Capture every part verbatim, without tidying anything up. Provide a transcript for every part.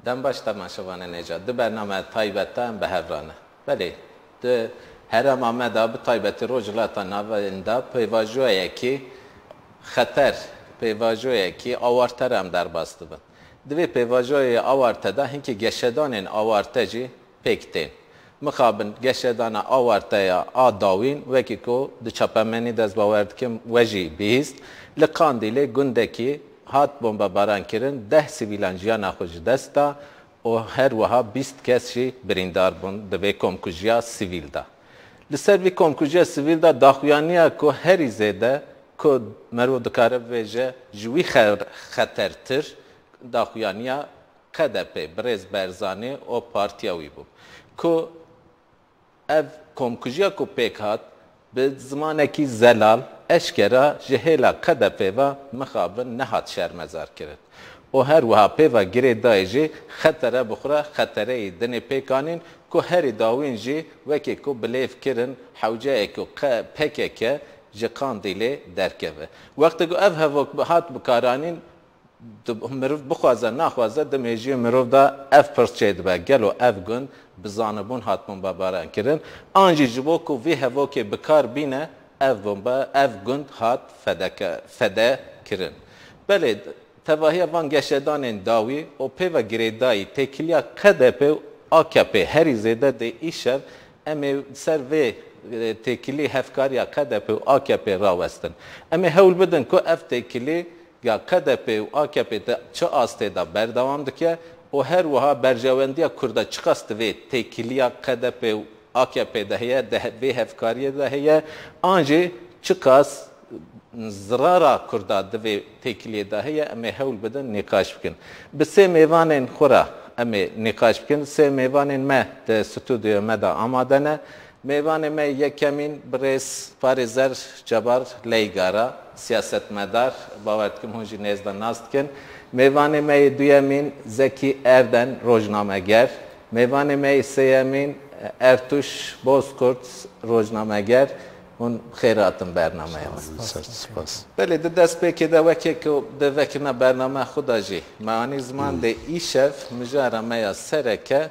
Dem baş temaşevanên hêja. Di bername taybet de em bi hev re ne. Belê, di herêma me de, bi taybetî Rojhilata Navîn de pêvajoyekî xeter, pêvajoyekî awarte re em derbas dibin. Di vê pêvajoyê awarte de hinkî geşedanên awarte jî pêk tên. Mixabin geşedana awarteya a dawîn, wekî ku di çapemenî de ez bawer dikim we jî bihîst, li Qandîlê gundekî hat bombebaran kirin, deh sivîlan jiyana xwe ji dest da û her wiha bîst kes jî birîndar bûn di vê komkujiya sivîl de. Li ser vî komkujiya sivîl de daxuyaniya ku herî zêde ku merov dikare bibêje ji wî xer-, xetertir, daxuyaniya K D P, birêz Barzanî û partiya wî bû ku ev komkujiya ku pêk hat, bi zimanekî zelal, eşkera ji hêla K D P ve mixabin nehat şermezar kirin. Û her wiha pêva girêdayî jî xetere bi xwe re xetereyî dinê pêk anîn ku herî dawîn jî wekî ku bilêv kirin hewceyê ku qe-, P K K ji Qandîlê derkeve. Wextê ku ev hevok bi-, hat bikaranîn, Di, mirov bixwaze, naxwaze, di mêjiyê mirov de ev pirs çêdibe, gelo ev gund bi zanibûn hat bombebaran kirin? An jî ji bo ku vî hevokê bi kar bîne, ev bombe, ev gund hat fedeke-, fede kirin? Belê, tevahiya van geşedanên dawî û pêve girêdayî têkiliya K D P û A K P herî zêde dê îşev em ê ser vê, e, têkilî hevkariya K D P û A K P rawestin. Em ê hewl bidin ku ev têkilî ya K D P û A K P de çi astê de berdewam dike û her wiha berjewendiya Kurda çiqas di vê têkiliya K D P û A K P de heye, di he-, vê hevkariyê de heye, an jî çiqas zirara Kurda di vê têkiliyê de heye, em ê hewl bidin nîqaş bikin. Bi sê mêvanên xwe re em ê nîqaş bikin. Sê mêvanên me di stûdyoya me de amade ne. Mêvanê me yekemîn birêz parêzer Cebar Leygara, siyasetmedar, bawer dikim hûn jî nêz de nas dikin. Mêvanê me yê duyemîn Zekî Erden, rojnameger. Mêvanê me yê sêyemîn Ertuş Bozkurt, rojnameger. Hûn bi xêr hatin bernameya me. Ser spas. Belê, di destpêkê de wekê ku di vekirina bername xwe de jî me anî ziman, dê îşev mijara me ya sereke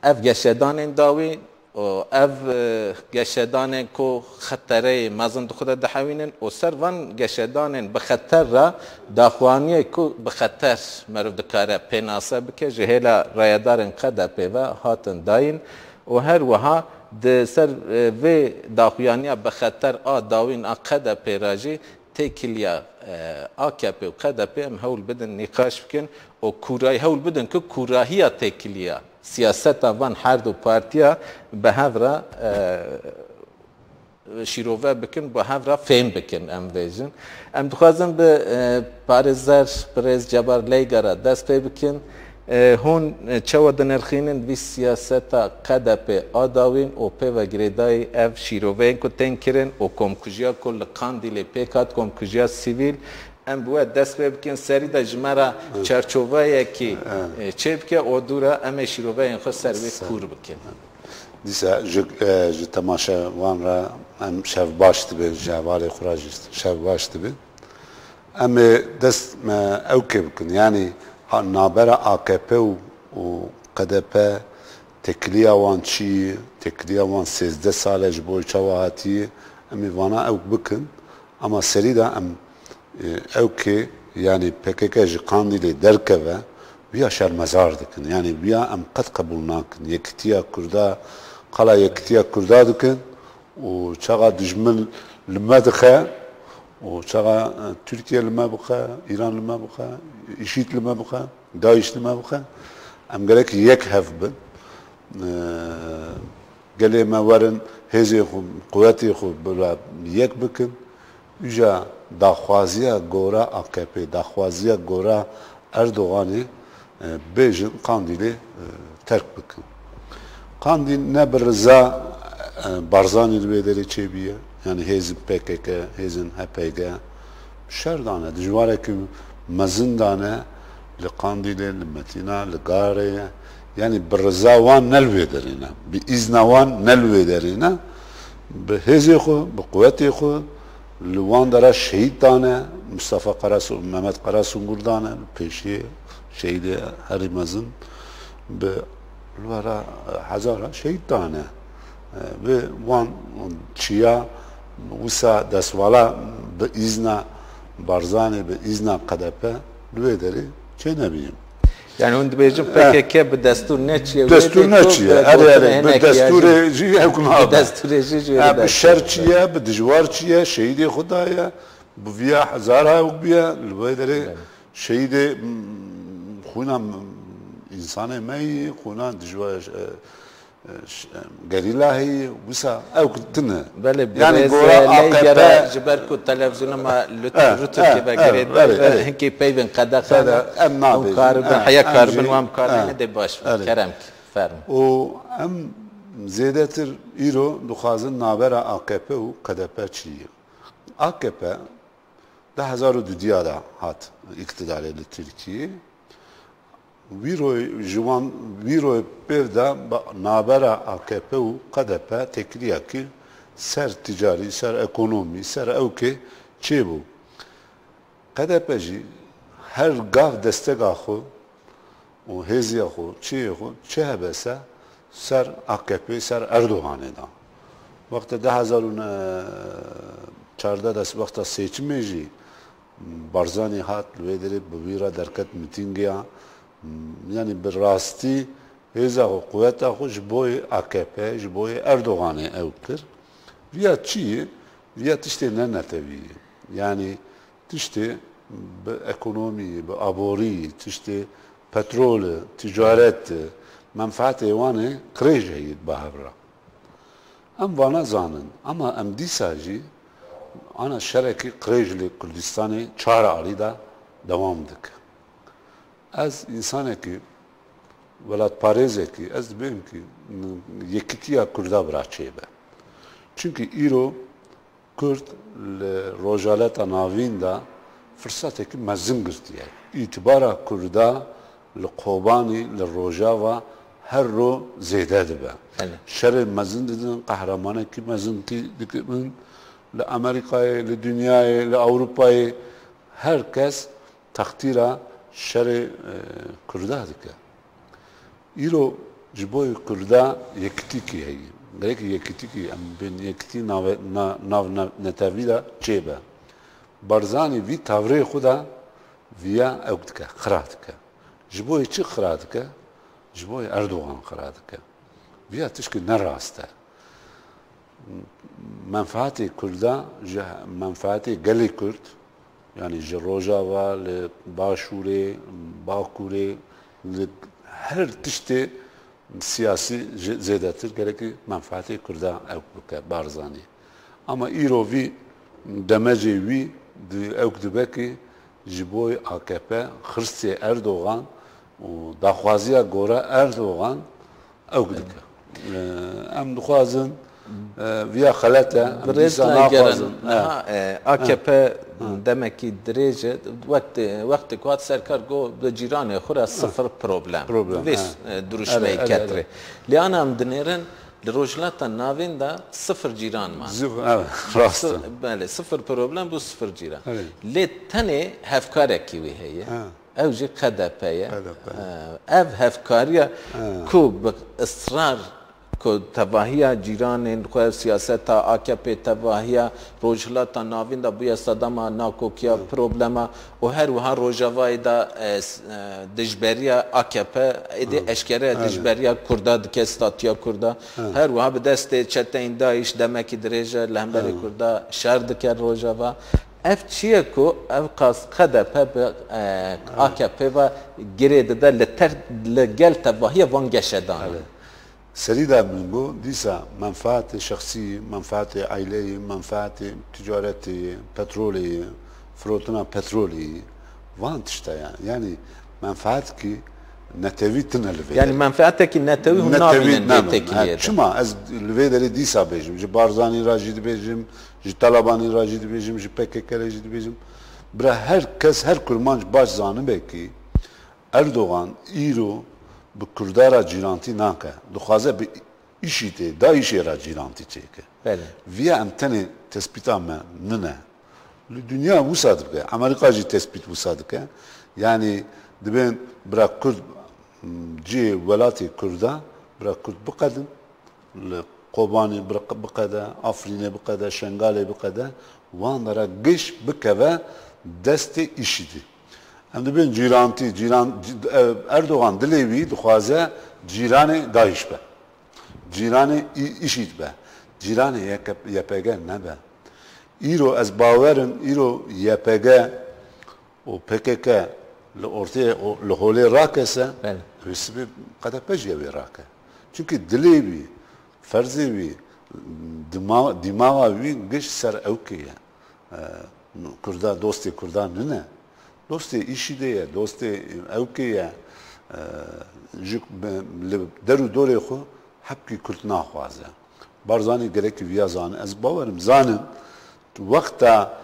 ev geşedanên dawî û ev, e, geşedanên ku xetereyê mezin di xwe de dihewînin û ser van geşedanên bi xeter re daxuyaniyê ku bi xeter meriv dikare pênase bike, ji hêla rayedarên K D P ve hatin dayîn û her wiha di ser, e, vê daxuyaniya bi xeter a dawîn a K D P re jî têkiliya, e, A K P û K D P em hewl bidin nîqaş bikin û kûrayî hewl bidin ku kûrahiya têkiliya siyaseta van her du partiya bi hev re, e, şîrove bikin, bi hev re fêm bikin, em bêjin. Em dixwazin bi, e, parêzer birêz Cebar Leyga re dest pê bikin. E, hûn, e, çawa dinirxînin vî siyaseta K D P a dawîn û pêve girêdayî ev şîroveyên ku tên kirin û komkujiya ku li Qandîlê pêk hat, komkujiya sivîl, em bi we dest pê bikin, serî de ji me re çerçoveyekî, e, çêbike û dû re em ê şîroveyên xwe ser wê kûr bikin. Dîsa ji, e, ji temaşevan re em şev baş dibin, ji hevalê xwe re jî şev baş dibin. Em ê dest me ew kê bikin, yanî ha navbera A K P û, û K D P têkiliya wan çi ye, têkiliya wan sêzdeh sal e ji bo çawa hatiye, em ê vana ew bikin. Ama serî de em, e, ew kê, yanî P K K ji Qandîlê derkeve, wiya şermezar dikin. Yanî wiya em qet qebûl nakin. Yekitiya Kurda, qala yekitiya Kurda dikin û çaxa dijmin li me dixe û çaxa, e, Tirkiye li me bixe, Îran li me bixe, IŞÎD li me bixe, DAIŞ li me bixe, em gerek yek hev bin. E, gelê me werin hêzê xwe, quwetê xwe bi re yek bikin. Îja daxwaziya gora A K P, daxwaziya gora Erdoganê, e, bêjin Qandîlê, e, terk bikin. Qandîl ne bi riza, e, Barzanî li vê derê çêbûye, yanî hêzên P K K, hêzên H P G, şer dane, dijwarekî mezin dane li Qandîlê, li Metîna, li Garê, yanî bi riza wan ne li vê derê ne, bi îzna wan ne li vê derê ne, bi hêzê xwe, bi quwetê xwe li wan dera şehîd dane, Mustafa Karasu-, Mehmet Karasungur dane, li pêşiyê Şehîdê herî mezin bi li wera hezara şehîd dane. Bi wan çiya wisa destvala bi îzna Barzanê, bi îzna K D P li wê derê çênebînim. Yani hûn dibêjin Eh. P K K bi destûr neçiye wê Destûr derê, neçiye. Erê, erê, bi destûrê jî hewk nabe. Destûrê jî jê Ha, bi şer çiye, bi dijwar çiye, şehîdê xwe daye, bi viya hezara hewk bûye, li wê derê Evet. şehîdê, mm, xwîna, mm, însanê me yî, xwîna dijwar, e, e, ş-, e, gerîla heyî, wisa ew tine. Belê, Yani birêz gora ley A K P gera ji ber ku televizyona me li Eh, Rûtürkê eh, ve eh, girêdayî belê, ve belê. hinkê peyvên qedexe Belê, ne. em nabêjin, Hûn karibin, eh, heya em karibin jî, wan karibin eh, hede baş. belê. Kerem ki, fermo. Û em zêdetir îro dixwazin navbera A K P û K D P çi ye? A K P di hezar û dudiya de hat îktidarê li Tirkiyê. Vîroy ji wan, vîroy pêv de ba-, navbera A K P û K D P têkiliyekî ser ticarî, ser ekonomî, ser ewkê çêbû. K D P jî her gav destega xwe û hêziya xwe, çiyê xwe, çi hebe se ser A K P, ser Erdoganê da. Wexta du hezar û çardeh de, wexta seçimê jî Barzanî hat, li wê derê bi vî re derket mitîngê ya. Yanî bi rastî hêza xwe, quweta xwe ji boyê A K P, ji boyê Erdoganê ew kir. Viya çi ye? Viya tiştê ne netewî ye. Yanî tiştê bi ekonomî, bi aborî, tiştê petrol e, ticaret e, menfaetê wan ê qirêj heyî bi hev re. Em vana zanin, ama em dîsa jî ana şerekî qirêj li Kurdistanê çar alî de dewam dike. Ez însanekî, welatparêzekî, ez dibêm ki yekitiya Kurda bira çêbe. Çimkî îro Kurd li Rojaleta Navîn de firsetekî mezin girtiye. Îtibara Kurda li Kobanî, li Rojava her ro zêde dibe. Belê. Şerê mezin didin, qehremanekî mezin tî dikibin. Li Amerîkayê, li dinyayê, li Ewropayê her kes textîra şerê, e, Kurda dike. Îro ji bo Kurda yekitîkî heye. Gerek yekitîkî, em bên yekitî nave-, na-, nav-, nav-, netewî de çêbe. Barzanî vî tavrê xwe de viya ewk dike, xira dike. Ji bo çi xira dike? Ji bo Erdogan xira dike. Viya tişkî ne rast e. Menfaetê Kurda ji menfaetê gelê Kurd, yanî ji Rojava, li Başûrê, Bakurê, li her tiştê siyasî ji zêdetir gerekî menfaetê Kurda ewk bike Barzanî. Ama îro vî demecê wî di ewk dibe ki ji bo A K P, xirsê Erdogan û daxwaziya gora Erdogan ewk dike. Em dixwazin, e, viya xelet e, em Birêz dîsa Nagerin, naxwazin. E. niha, e, A K P Ha. demekî dirêj e, wextê, wextê ku hat serkar got bi cîranê xwe re sifir problem. Problem, Vê ha. s-, e, duruşmeyê Erê, erê, ket erê. rê. Lê ana em dinêrin, li Rojhilata Navîn de sifir cîran man. Zif-, evet, rast e. Si-, belê, sifir problem bû sifir cîran. Evet. Lê tenê hevkarekî wî heye. Ha. Ew jî K D P ye. K D P. Ee, ev hevkariya Ha. ku bi israr ku tevahiya cîranên xwe, siyaseta A K P, tevahiya Rojhilata Navîn de bûye sedema nakokiya, problema û her wiha Rojavayê de, e, s-, e, dijberiya A K P êdî Ha. eşkere Aynen. dijberiya Kurda dike, statiya Kurda. Ha. Her wiha bi destê çeteyên DAIŞ demekî dirêj e li hemberî Ha. Kurda şer dike Rojava. Ev çi ye ku ev qas K D P bi, e, A K P ve girê dide li ter, li gel tevahiya van geşedan e? Belê. Serî de min got, dîsa menfaetê şexsî, menfaetê aileyê, menfaetê ticaretê, petrolê, firotina petrolê, van tişta yani. Yani menfaet ki netewî tine li vê Yani derê. menfaatekî netewî hûn Netewî nabînin vê nabînin. têkiliyê Ha, de. Çima ez li vê derê dîsa bêjim, ji Barzanî re jî dibêjim, ji Talabanî re jî dibêjim, ji P K K re jî dibêjim. Bira her kes, her kurmanc baş zanibe ki Erdogan îro bi Kurda re cîrantî nake. Dixwaze bi IŞÎDê, DAIŞê re cîrantî çêke. Belê. Viya em tenê tespîta me nine. Li dinya wisa dike. Amerîka jî tespît wisa dike. Yani Dibên bira Kurd, cihê welatê Kurda, bira Kurd biqedin, li Kobanê bir-, biqede, Afrînê biqede, Şengalê biqede, wan dera giş bikeve destê îşîdê. Em dibên cîrantî, cîran, c-, e, Erdogan dilê wî dixwaze cîranê DAIŞ be. Cîranê î-, îşîd be. Cîranê Y K P, Y P G nebe. Îro ez bawerim, îro Y P G û P K K li ortê, li holê rakese, Belê. Wê sibê K D P jî ew ê rake. Çimkî dilê wî, ferzê wî, dima-, dîmaxa wî giş ser ewkê ye. E, Kurda, dostê Kurdan nine. Dostê îşîdê ye, dostê ewkê ye. E, ji, li der û dorê xwe hepkî Kurd naxwaze. Barzanî gerekî viya zane. Ez bawerim zanin, wexta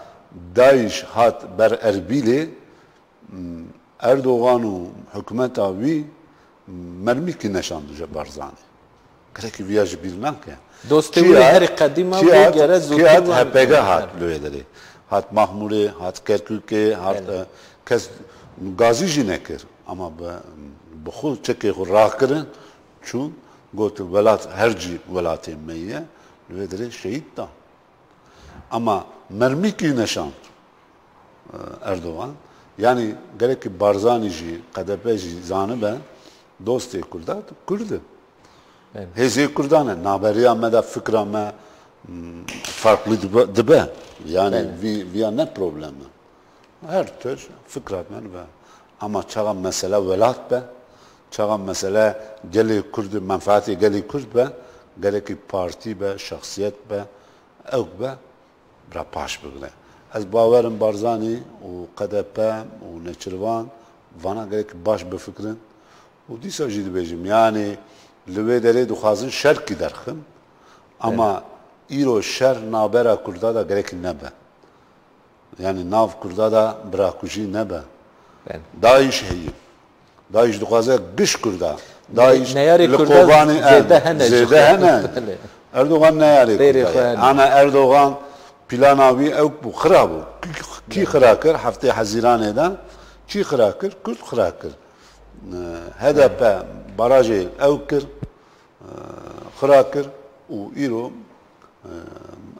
DAIŞ hat ber Erbîlê, Erdogan û hikûmeta wî mermîkî neşand ji Barzanî. Gerekî viya ji bîr nake. Dostê wî herî qedîma bû, gere zûtir H P G hat li wê derê. Hat Mahmûrê, hat Kerkûkê, hat, Belê. E, kes gazî jî nekir. Ama bi, bi xwe çekê xwe rakirin, çûn, gotin, welat her cî welatê me ye, li wê derê şehîd da. Ama mermîkî neşand, e, Erdogan. Yanî gerekî Barzanî jî, K D P jî zanibe, dostê Kurda, Kurd e. Evet. Hêzê Kurdan e. Naberiya me de fikra me, m, farklı dibe, dibe. Yani Evet. vi-, viya ne problem e. Her tür fikra me be. Ama çaxa mesele welat be, çaxa mesele gelê Kurd, menfaatê gelê Kurd be, gerekî partî be, şexsiyet be, ew be, bira paş bigire. Ez bawerim Barzanî û K D P û Nêçîrvan vana gerekî baş bifikirin. Û dîsa jî dibêjim, yanî li wê derê dixwazin şerkî derxin. Ama Evet. îro şer nabera Kurda da gerekî nebe. Yanî nav Kurda da birakujî nebe. Belê. DAIŞ heye. DAIŞ dixwaze giş Kurda. DAIŞ neyarê li Kurda Kobanê, zêde e, hene ji zêde Kurda. Hene. Belê. Erdogan neyarê Kurda ye. Ana Erdogan plana wî ew bû, xira bû. Kî, kî xira kir? Heftê Hezîranê de çî xira kir? Kurd xira kir. E, H D P barajê ew kir, e, xira kir û îro, e,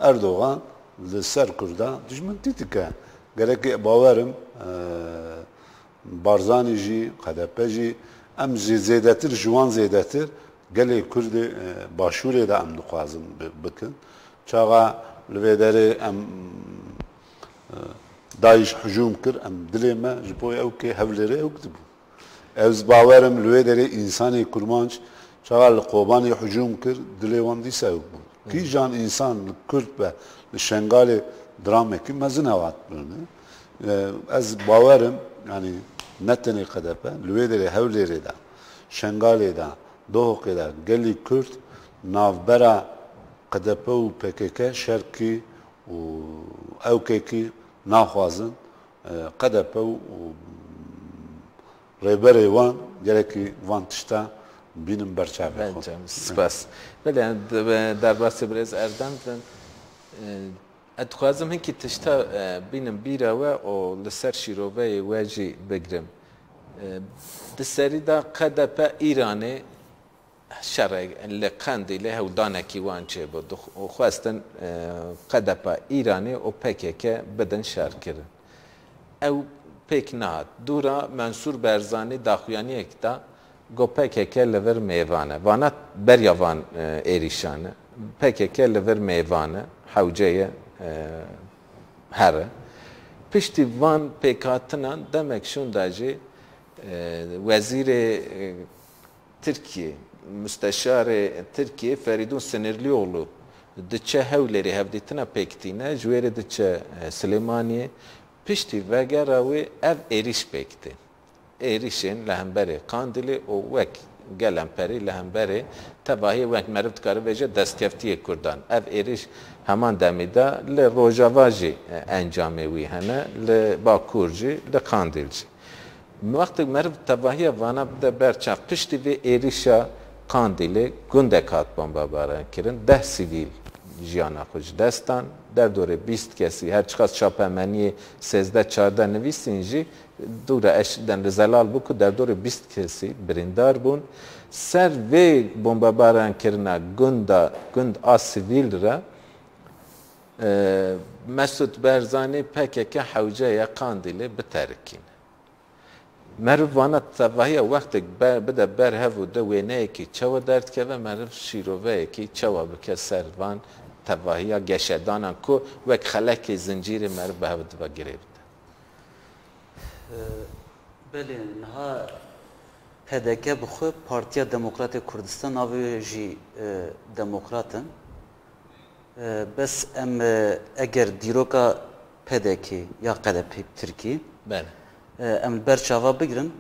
Erdogan li ser Kurda dijmintî dike. Gerekê bawerim, e, Barzanî jî, K D P jî, em jî zêdetir, ji wan zêdetir gelê Kurdê, e, Başûrê de em dixwazin bi-, bikin. Çaxa li vê derê em, e, DAIŞ hicûm kir, em dilê me ji bo ewkê Hewlêrê ewk dibû. Ez bawerim li wê derê însanê Kurmanc çaxa li Kobanê hicûm kir, dilê wan dîsa ewk bû. Kîjan însan li Kurd be, li Şengalê dramekî mezin hat birine. E, ez bawerim, yanî ne tenê K D P, li wê derê Hewlêrê de, Şengalê de, Dohoqê de gelî Kurd navbera K D P û P K K şerkî û ewkekî naxwazin. E, K D P û, û rêberê wan gerekî van tişta bînin ber çavê xwe. Belê, spas. Belê, yani, de-, derbasê birêz Erdem de, e, ez dixwazim hinkî tişta, e, bînim bîra we û li ser şîroveyê we jî bigrim. E, di serî de K D P Îranê şerê li Qendîlê hewldanekî wan çêbû. Dix-, û xwestin, e, K D P Îranê û P K K bidin şerkirin. Ew pêk nehat. Dûra Mensûr Berzanî daxuyaniyek da, got P K K li vir mêvan e. Vana beriya van, e, êrîşan e. P K K li vir mêvan e. Hewce ye, e, here. Piştî van pêkhatinan demek şûnda jî, e, wezîrê, e, Tirkiyê, musteşarê Tirkiyê Ferîdûn Sinirlîoğlu diçe Hewlêrê hevdîtina pêk tîne, ji wêrê diçe, e, Silêmaniyê. Piştî vegera wê ev êrîş pêk tê. Êrîşên li hemberê Qandîlê û wek gelemperî li hemberê tevahiyê wek meriv dikare bêje destkeftiyê Kurdan. Ev êrîş heman demî de li Rojava jî, e, encamê wî hene, li Bakur jî, li Qandîl jî. Wextê meriv tevahiya vana bide ber çav, piştî vê êrîşa Qandîlê gundek hat bombebaran kirin, deh sivîl jiyana xwe ji dest dan, Derdorê bîst kesî, her çiqas çapemeniyê sêzdeh çardeh nivîsîn jî, dûre eşîden li zelal bû ku derdorê bîst kesî birîndar bûn. Ser vê bombebaran kirina gunda, gund a sivîl re, e, Mesûd Barzanî P K K hewce ye Qandîlê biterikîne. Meriv vana tevahiya wextek ber, bide ber hev û de wêneyekî çawa derdikeve, meriv şîroveyekî çawa bike ser van tevahiya geşedanan ku wek xelekê zincîrê meriv bi hev dibe girê bide. Belê, niha P D K bi xwe Partiya Demokratê Kurdistan, navê wê jî e, Demokrat in. E, bes em e, eger dîroka P D K ya Q D P bi Tirkî, Belê. e, em li ber çava bigirin,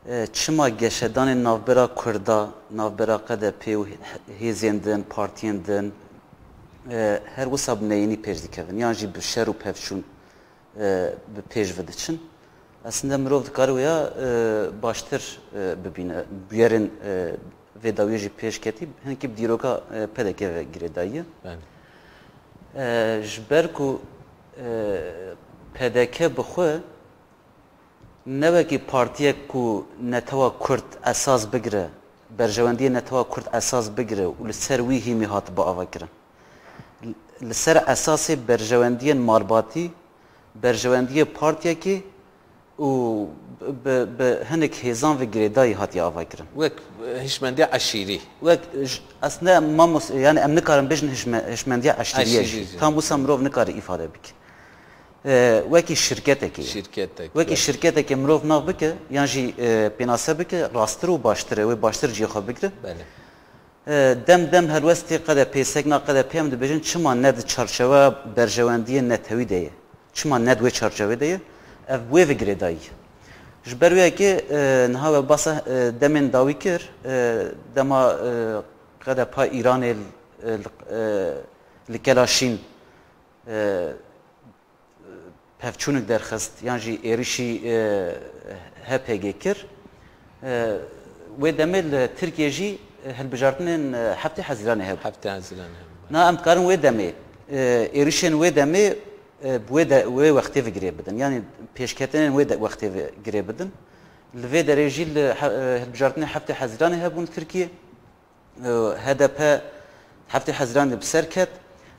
e, çima geşedanên navbera Kurda, navbera Q D P û hêzên din, partiyên din, e, her wisa bi neyînî pêş dikevin, yan jî bi şer û pevçûn e, bi pêş ve diçin. Aslında mirov dikare wêya e, baştir e, bibîne. Bûyerên e, vê dawiyê jî pêş ketî, hinkî bi dîroka e, P D K ve girêdayî ye. Belê. E, ji ber ku e, P D K bi xwe ne wekî partiyek ku netewa Kurd esas bigire, berjewendiyê netewa Kurd esas bigire û li ser wî hîmî hatibe avakirin. Li ser esasê berjewendiyên malbatî, berjewendiyê partiyekê û bi, bi hinek hêzan ve girêdayî hatiye avakirin. Wek, e, hişmendiya eşîrî. Wek, j-, aslında mamos, yani em nikarin bêjin hişme-, hişmendiya eşîriyê Eşîrî jî. jî. Tam wisa mirov nikare îfade bike. E, wekî şirketekê ye. Şirketek, Wekî wek- şirketekê mirov nav bike, yan jî e, pênase bike, rastir û baştir e, wê baştir cihê xwe bigire. Belê. E, dem dem helwestê Q D P, sekna Q D P em dibêjin, çima ne di çarçeweya berjewendiyê netewî de ye? Çima ne di wê çarçewê de ye? Ev wê ve girêdayî ye. Ji ber wê yekê, e, niha we basa, e, demên dawî kir, e, dema, e, Q D P Îranê li, e, li, e, li Kelaşîn, e, pevçûnik derxist yan jî êrişî, e, H P G kir. E, wê demê li Tirkiye jî, e, hilbijartinên, e, heftê Hezîranê hebû. Heftê Hezîranê hebû. Na em dikarin wê demê, e, êrişên wê demê, e, bi wê de, wê wextê ve girê bidin. Yanî pêşketinên wê de, wextê ve girê bidin. Li vê derê jî li he-, e, hilbijartinên heftê Hezîranê hebûn li Tirkiye. H D P heftê Hezîran de bi ser ket.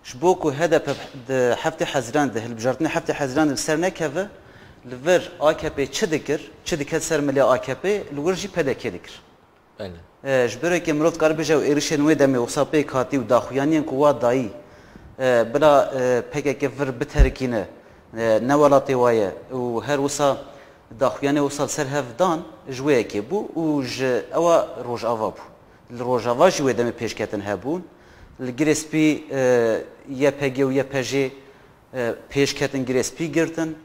Ji bo ku H D P di heftê Hezîran de, hilbijartinê heftê Hezîran de bi ser nekeve, li vir A K P çi dikir, çi diket ser milê A K P, li wir jî P D K dikir. Belê. E, ji ber wekê mirov dikare bêje ew êrişên wê demê wisa pêk hatî û daxuyaniyên ku wa dayî, e, bila, e, P K K vir biterikîne, e, ne welatê wa ye û her wisa daxuyanê wisa li ser hev dan, ji wê yekê bû û ji ewa Rojava bû. Li Rojava jî wê demê pêşketin hebûn. Li Girê Spî, e, Y P G û Y P J, e, pêşketin Girê Spî girtin.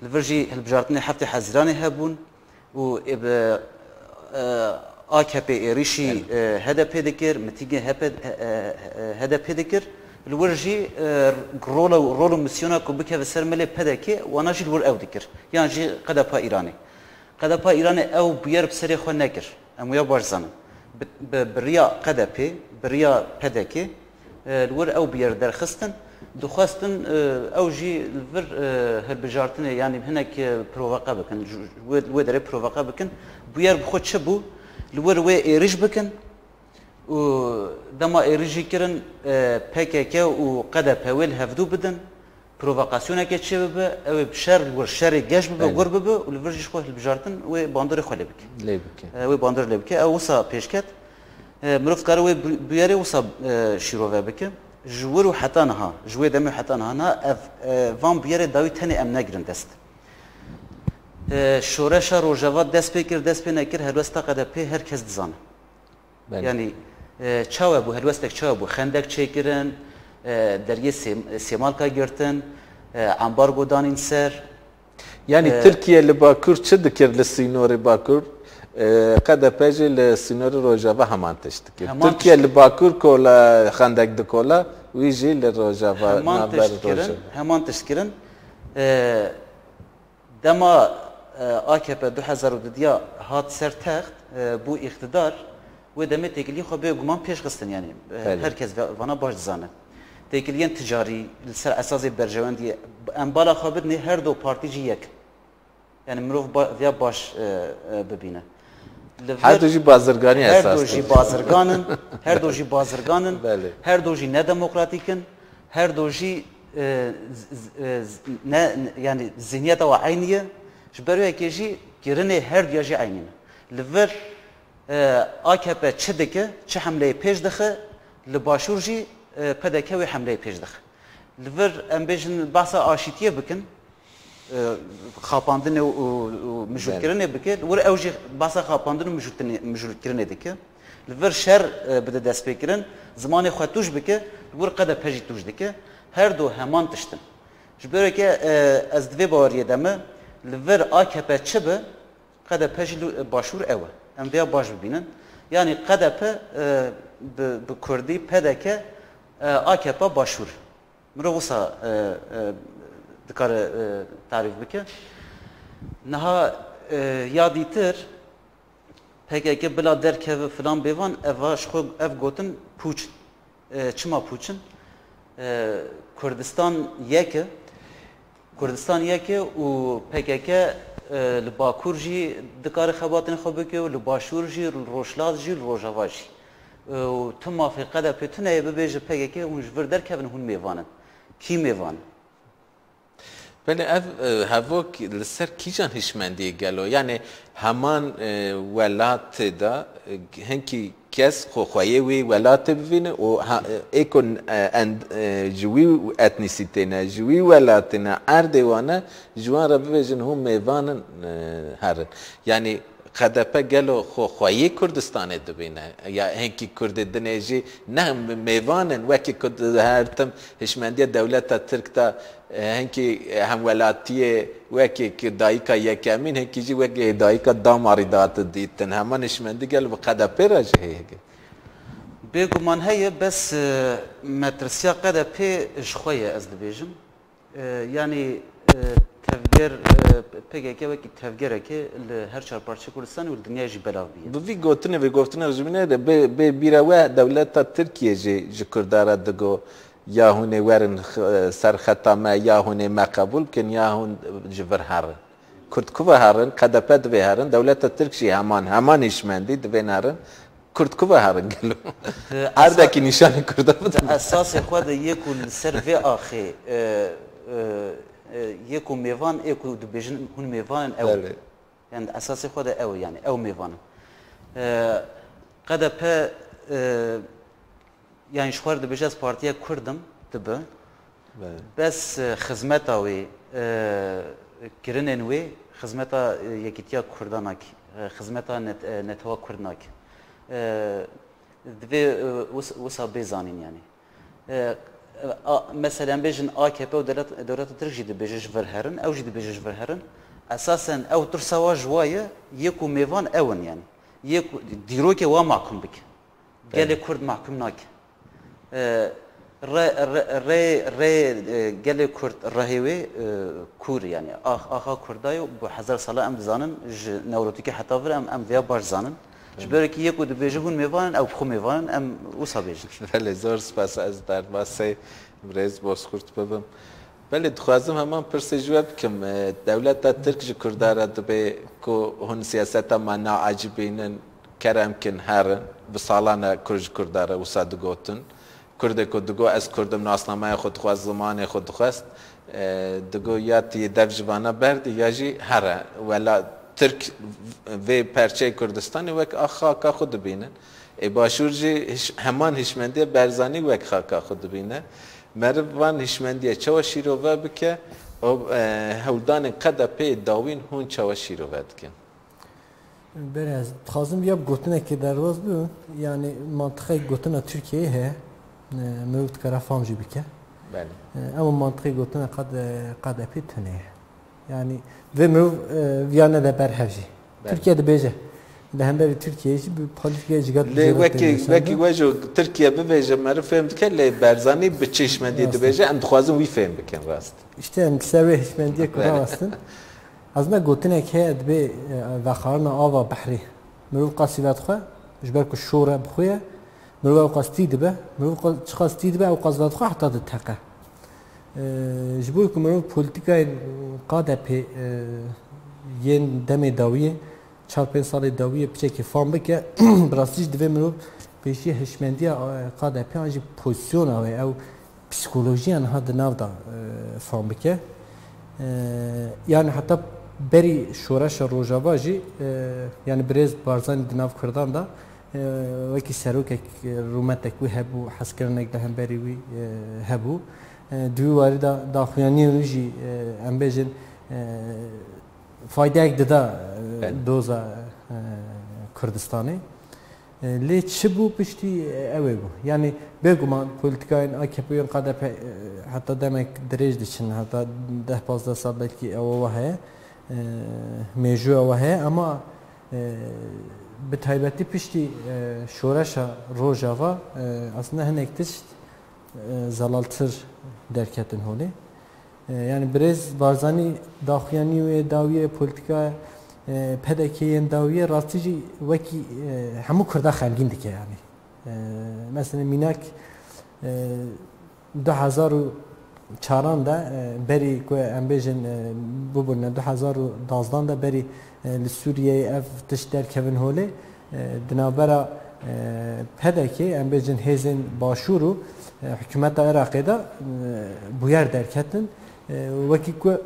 Li vir jî hilbijartinê heftê Hezîranê hebûn û, e, bi, e, A K P êrîşî, e, H D P dikir, mitîngê H P, e, e, H D P dikir. Li wir jî, e, rol û, rol û misyona ku bikeve ser milê P D K, wana jî li wir ew dikir. Yan jî Q D P Îranê. Q D P Îranê ew bûyer bi serê xwe nekir. Em wiya baş zanin. Bi, bi, bi riya Q D P, bi riya P D K, e, li wir ew bûyer derxistin. Dixwestin, e, ew jî li vir, e, hilbijartinê, yanî hinek, e, provoke bikin, ji, wê, wê derê provoke bikin. Bûyer bi xwe çi bû? Li wir wê êrîş bikin. Û dema êrîşî kirin, e, P K K û Q D P wê li hevdû bidin, provokasyonekê çêbibe, ew ê bi şer li wir şerê geş bibe, Belê. gur bibe û li vir jî ji xwe hilbijartin wê bandorê xwe lê bike. Lê bike. E, wê bandor lê bike. Ew wisa pêş ket. E, mirov dikare wê bu-, bûyerê wisa, e, şîrove bike. Ji wir û heta niha, ji wê demê heta niha, niha ev, e, van bûyerê dawî tenê em negirin dest. E, şoreşa Rojava dest pê kir, dest pê nekir, helwesta Q D P her kes dizane. Belê. Yanî, e, çawa bû, helwestek çawa bû? Xendek çêkirin, e, deriyê Sêm-, Sêmalka girtin, e, ambargo danîn ser. Yanî, e, Tirkiye li Bakur çi dikir li sînorê Bakur? E, Q D P jî li sînorê Rojava heman tişt dikir. Heman Tirkiye tişt li Bakur kola, xendek dikola, wî jî li Rojava, heman navber tişt kirin, Rojava. Heman tişt kirin. E, Dema, e, A K P du hezar û duduya hat ser text, e, bû îqtidar, wê demê têkilî xwe bê guman pêş xistin, yanî, e, Belê. her kes ve-, vana baş dizane. têkiliyên ticarî li ser esasê berjewendiyê, em bala xwe bidinê her du partî jî yek. Yani mirov ba, viya baş, e, e, bibîne. Li Her vir du jî bazirganî her esas du jî bazirgan in, her du jî bazirgan in, Belê. Her du jî nedemokratîk in, her du jî, e, z, z, e, z, ne, ne, yani zihniyeta we eynî ye. Ji ber wê yekê jî kirinê her duya jî eynî ne. Li vir, e, A K P çi dike, çi hemleyê pêş dixe, li başûr jî, e, P D K wê hemleyê pêş dixe. Li vir em bêjin behsa aşîtiyê bikin, e, xapandinê û, û, û mijûlkirinê bike, wir ew jî behsa xapandin û mijûltinê-, mijûlkirinê dike. Li vir şer, e, bide destpêkirin, zimanê xwe tûj bike, li wir Q D P jî tûj dike. Her du heman tişt in. Ji ber weke, e, ez di vê baweriyê de me, li vir A K P çi be, Q D P jî li başûr ew e. Em vêya baş bibînin. Yanî Q D P, e, bi, bi kurdî P D K, e, A K P başûr. Mirov wisa, e, e, dikare, e, tarîf bike. Niha, e, ya dîtir P K K bila derkeve filan bêvan, eva ji xwe ev gotin pûç in. E, çima pûç in? E, Kurdistan yek e. Kurdistan yek e û P K K, e, li Bakur jî dikare xebatên xwe bike û li Başûr jî, li Rojhilat jî, li Rojava jî. E, û tu mafê Q D P tune ye bibêje P K K hûn ji vir derkevin, hûn mêvan in. Kî mêvan in? Belê ev, e, hevok li ser kîjan hişmendiyê gelo? Yani heman, e, welatê de, e, hinkî kes xwe xweyê wî welatê bivîne û ha, e, ê ku, e, end, e, ji wî etnîsîtê ne, ji wî welatê ne, erdê wan e, ji wan re bibêjin hûn mêvan in, e, herin. Yani Q D P gelo xwe xweyê Kurdistanê dibîne? Ya hinkî Kurdê dinê jî ne mêvan in, wekî ku her tim hişmendiya dewleta Tirk de, e, hinkî hemwelatiyê wekî ku dayika yekemîn, hinkî jî wekî dayika damarî dihate dîtin. Heman hişmendî gelo bi Q D P re jî heye? Bêguman heye, bes, e, metirsiya Q D P ji xwe ye, ez dibêjim. E, yanî, e, tevger, e, P K K wekî tevgerekê li her çar parçeyê Kurdistanê û li dinyayê jî belav bûye. Bi vî gotinê, vê gotina Rijmînê de bê, bê bîra we dewleta Tirkiye jî ji Kurda re digo, ya hûn ê werin x-, ser xeta me, ya hûn ê me qebûl bikin, ya hûn ji vir herin. Kurd ku ve herin, Q D P divê herin, dewleta Tirk jî heman, heman hişmendî divên herin. Kurd ku ve herin gelo? Di esa-, Erdekî nîşanî Kurda bidin. Di esasê xwe de yê ku li ser vê axê, e, e, e, yê ku mêvan, ê ku dibêjin hûn mêvan in ew. Belê. Yani di esasê xwe de ew, yani ew mêvan in. E, Q D P, e, yani ji xwe re dibêje ez partiya Kurd im, dibe. Belê. Bes, e, xizmeta wê, e, kirinên wê, xizmeta, e, yekîtiya Kurda nakî, e, xizmeta net-, e, netewa Kurd nakî. E, divê, e, wis-, wisa bê zanîn yani. E, a, mesela em bêjin A K P û dewlet-, dewleta Tirk jî dibêje ji vir herin, ew jî dibêje ji vir herin. Esasen ew tirsa wa ji wa ye, yê ku mêvan ew in yani. Yê ku dîrokê wa mahkum bike. Gelê Belê. Kurd mahkum nake. E, re, re, re, re, e, gelê Kurd rehê wê, e, kûr yani. Ax, axa Kurda yo, bu hezar sala em dizanin, ji newrotîkê heta vir em, em vêya baş zanin. Ji Belê. Ber wekî yê ku dibêje hûn mêvan in, ew xwe mêvan in, em wisa bêjin. Belê, zor spas, ez derbasê birêz Bozkurt bibim. Belê, dixwazim heman pirsê ji we bikim. E, dewleta Tirk ji Kurda re dibê ku hûn siyaseta me naecibînin, kerem kin herin. Bi salan e ku ji Kurda re wisa digotin. Kurdê ku digo ez Kurd im, nasnameya xwe dixwest, zimanê xwe dixwest, e, digo ya tu yê dev ji vana berdî ya jî here. Wela Tirk vê perçeyê Kurdistanê wek a xaka xwe dibînin. Ê Başûr jî hiş-, heman hişmendiya Berzanî wek xaka xwe dibîne. Meriv van hişmendiya çawa şîrove bike, ew, e, hewldanên Q D P'ê dawîn hûn çawa şîrove dikin? Berê ez dixwazim ya bi gotinekê derbas bibim. Yani mantiqek gotina Tirkiyeyê heye. E, mirov dikare fam jî bike. Belê. E, ema mantiqê gotina Q D, Q D P tune ye. Yani vê mirov, e, viya nede ber hev jî. Belê. Tirkiye dibêje. Li hemberî Tirkiyeyê jî bi polîtîkaya cî Lê wekî, wekî we jî Tirkiye bibêje, meriv fêm dike, lê Berzanî bi çi hişmendiyê Rast e. dibêje, em dixwazin wî fêm bikin rast. Îşte em li ser wê hişmendiyê ku Belê. rawestin. Ez me gotinek heye, dibê, e, vexwarina ava behrê. Mirov qasî vedixwe, ji ber ku şor e bi xwe ye, Mirov ew qas tî dibe, mirov qa-, çiqas tî dibe, ew qas vedixwe heta diteqe. Ee, ji bo ku mirov polîtîkayên K D P, e, yên demê dawiyê, çar pênc salê dawiyê piçekê fam bike, bi rastî jî divê mirov pêşî hişmendiya, e, K D P an jî pozîsyona wê, ew psîkolojiya niha di nav de, e, fam bike. E, yani heta berî şoreşa Rojava jî, e, yani birêz Barzanî di nav Kurdan de, e, wekî serokek, e, rûmetek wî hebû, hezkirinek li hemberî wî, e, hebû. E, di wî warî de daxuyaniyên wî jî, e, em bêjin, e, faydeyek dida, e, Belê. doza, e, Kurdistanê. E, lê çi bû piştî, e, ew ê bû. Yani bêguman polîtîkayên A K P yên K D P, e, heta demek dirêj diçin, heta deh pazdeh sal belkî ew wa heye, e, mêjû ew heye, ama, e, bi taybetî piştî, e, şoreşa Rojava, e, aslında hinek tişt, e, zelaltir derketin holê. E, yani birêz Barzanî daxuyanî wê dawiyê polîtîka, e, P D K yên dawiyê rastî jî wekî, e, hemû Kurda xemgîn dike yani. E, mesela mînak, e, du hezar û çaran de, e, berî ku em bêjin, e, bibûne du hezar û dazdan de berî, e, li Sûriyeyê ev tişt derkevin holê, e, di navbera, e, P D K, em bêjin hêzên Başûr û, e, hikûmeta Iraqê de, e, bûyer derketin. E, wekî ku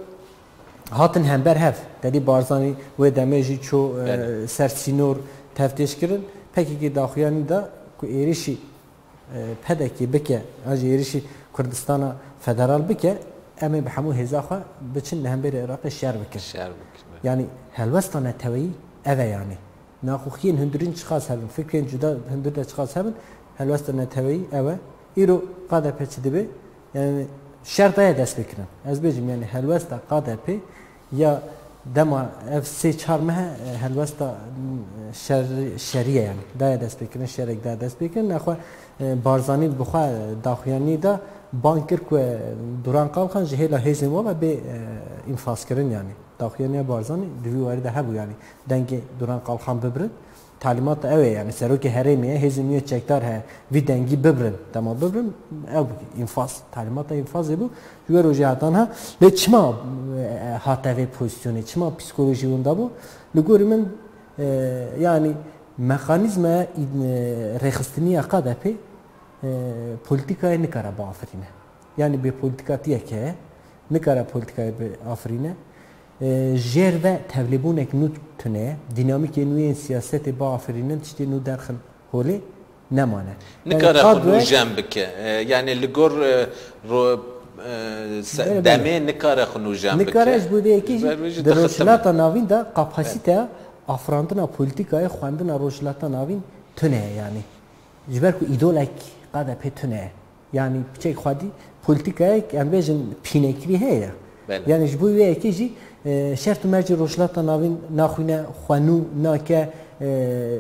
hatin hember hev. Tedî Barzanî wê demê jî çû, e, Belê. ser sînor teftêş kirin. P K K daxuyanî da ku êrişî, e, P D K bike, an jî êrişî Kurdistana Federal bike, em ê bi hemû hêza xwe biçin li hemberî Iraqê şer bikin. Şer bikin, belê. Yani helwesta neteweyî ev e yani. Naxoxiyên hundirîn çiqas hebin, fikrên cuda hundir de çiqas hebin, helwesta neteweyî ew e. Îro K D P çi dibe? Yani şer daye destpêkirin. Ez bêjim, yani helwesta K D P ya dema ev sê çar meh e, helwesta, e, şer, şerî ye yani. Daye destpêkirin, şerek daye destpêkirin. Nexwe, e, Barzanî bi xwe, e, daxuyanî de bang kir ku, e, Duran Kalkan ji hêla hêzên we ve bê, e, înfazkirin yani. Daxuyaniya Barzanî di vî warî de hebû, yanî dengê Duran Kalkan bibirin. Talîmata ew e, yanî serokê herêmê ye, hêzên wî yê çekdar heye, vî dengî bibirin, dema bibirin, ew bû înfaz. Talîmata înfazê bû. Ji wê rojê heta niha. Lê çima, e, hate vê pozîsyonê, çima psîkolojî winda bû? Li gorî min, e, yanî mekanîzmaya, e, rêxistiniya K D P, e, polîtîkayê nikare biafirîne. Yanî bê polîtîkatiyek heye, nikare polîtîkayê biafirîne. E, jêr ve tevlêbûnek nû tune ye, dînamîkên nû yên siyasetê biafirînin, tiştê nû derxin holê nemane. Yanî Nikare xwe qadwe nûjen bike. E, yanî li gor, e, ro-, e, se-, Belê, belê. demê nikare xwe nûjen bike. Nikare ji bo vê yekê jî Ji ber wê jî di dixitime. Rojhilata Navîn de kapasiteya afirandina polîtîkayê xwendina Rojhilata Navîn tune ye yanî. Ji ber ku îdolek K D P tune ye. Yanî piçek xwedî polîtîkayek, em bêjin, pînekirî heye. Belê. Yanî ji bo wê yekê jî, e, şert û mercê Rojhilata Navîn naxwîne, xwe nû nake, e,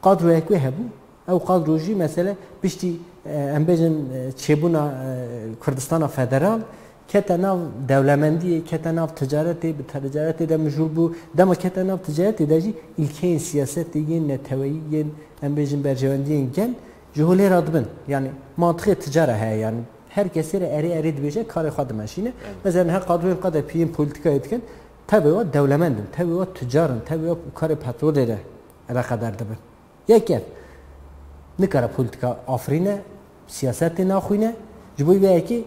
qadroyek wê hebû. Ew qadro jî mesele piştî, e, em bêjin, e, çêbûna, e, Kurdistana Federal kete nav dewlemendiyê, kete nav ticaretê, bi ticaretê de mijûl bû. Dema kete nav ticaretê de jî îlkeyên siyasetê yên neteweyî, yên, em bêjin, berjewendiyên gel ji holê re dibin. Yanî mantixê ticara heye, yanî her kesê re erê erê dibêje, karê xwe dimeşîne. Evet. Mesela niha qadroyên K D P'yên polîtîkayê dikin, tevê wa dewlemend in, tevê wa tucar in, tevê wa karê petrolê re eleqedar dibin. Yek ev. Nikare polîtîka afirîne, siyasetê naxwîne, ji bo vê yekê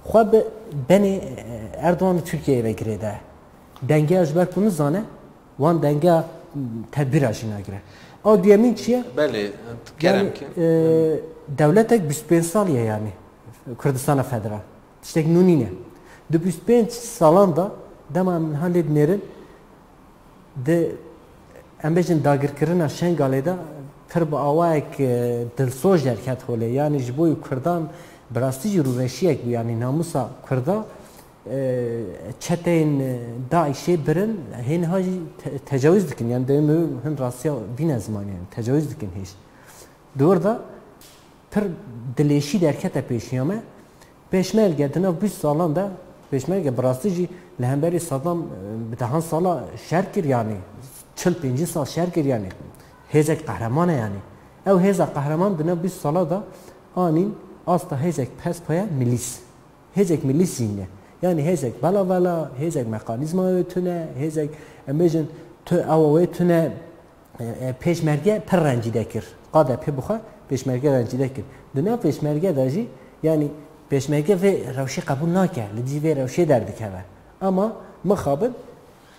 xwe bi benê, e, Erdogan û Tirkiyeyê ve girêde. Dengeya ji ber ku nizane, wan dengeya, m, tedbîra jî nagire. A duyemîn çi ye? Belê, kerem Yanî, ki. e, dewletek bîst pênc salî ye yanî Kurdistana Federal. Tiştek nû nîne. Di bîst pênc salan de dema em niha lê dinêrin, di, em bêjin, dagirkirina Şengalê de pir bi awayek, e, dilsoz derket holê. Yanî ji bo Kurdan bi rastî jî rûreşiyek bû. Yanî namûsa Kurda, e, çeteyên, e, DAIŞê birin, hê niha jî te-, tecawîz dikin. Yanî dê min hin rastiya bîne ziman, yanî tecawîz dikin hêj. Di wir de pir dilêşî derkete pêşiya me. Pêşmerge di nav bîst salan de, Pêşmerge bi rastî jî li hemberî Saddam, e, bi dehan sala şer kir, yanî çil pêncî sal şer kir, yanî hêzek qehreman e, yanî Ew hêza qehreman di nav bîst sala de anîn asta hêzek pespaya milîs. Hêzek milîs jî ne. Yanî hêzek belavela, hêzek mekanîzmaya wê tune, hêzek, em bêjin, tu ewa wê tune, e, e, pêşmerge pir rencîde kir. K D P bi xwe pêşmerge rencîde kir. Di nav pêşmerge de jî, yanî pêşmerge vê rewşê qebûl nake, li dijî vê rewşê derdikeve. Ama mixabin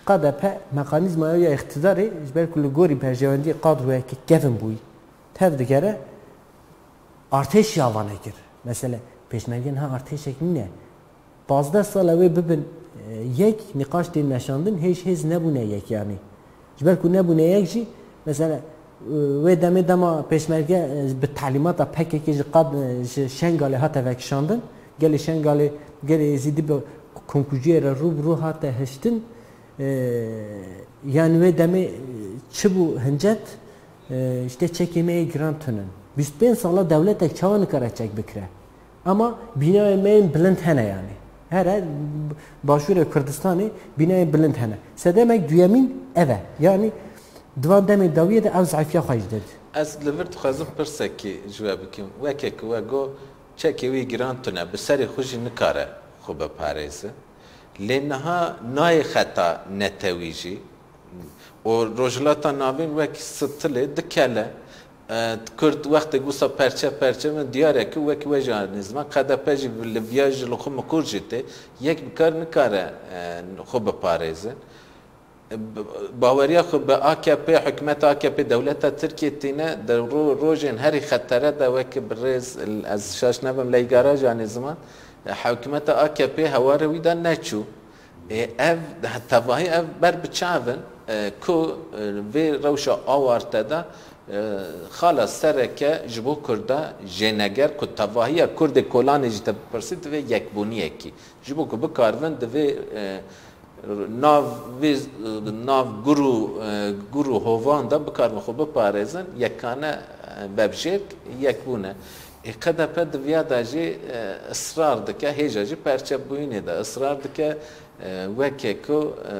K D P mekanîzmaya ya îqtîdarê, ji ber ku li gorî berjewendiyê kadroyeke kevin bûyî, tev digere, artêş jî avane kir. Mesele, pêşmerge niha artêşek nîne. Pazdeh sal e wê bibin, e, yek, nîqaş tên meşandin, hêj hêz nebûne yek, yanî. Ji ber ku nebûne yek jî, mesela, e, wê demê dema pêşmerge, e, bi telîmata P K K ji qad, e, ji Şengalê hate vekişandin, gelê Şengalê, gelê Êzidî bi komkujiyê re rû bi rû hate hiştin, e, yanî wê demê, e, çi bû hincet, e, işte çekê me yê giran tunin. Bîst pênc sala dewletek çawa nikare çek bikire? Ama bînayên me yên bilind hene yanî. Here Başûrê Kurdistanê bînayên bilind hene. Sedemek duyemîn ev e. Yanî di van demê dawiyê de ew zayfiya xwe jî didî. Ez li vir dixwazim pirsekî ji we bikim. Weke ku we got, çekê wî giran tune, bi serê xwe jî nikare xwe biparêze. Lê niha nayê xeta netewî jî. Û Rojhilata Navîn wek stilê dikele, e, Kurd wextê wisa perçe perçe bin, diyar e ku wek we jî anî ziman, K D P jî li viya jî li xwe mikur jî tê, yek bi kar nikare, e, xwe biparêze. E, b-, baweriya xwe bi A K P, hikûmeta A K P, dewleta Tirkiyê tîne, di ro-, rojên herî xetere de wek birêz, ez şaş nebim, Leygara jî anî ziman, e, hikûmeta A K P heware wî de neçû. Ê, ev, tevahî ev ber bi çav in, e, ku, e, vê rewşa awarte de, e, xala sereke ji bo Kurda jêneger ku tevahiya Kurdê kolanê jî te bipirsî, divê yekbûniyekî. Ji bo ku bikaribin divê, e, nav vê, e, nav gur û, e, gur û hovan de bikaribin xwe biparêzin, yekane, e, vebjêr yekbûn e. Ê, K D P di viya de jî, e, israr dike, hêja jî perçebûyînê de israr dike, e, weke ku, e,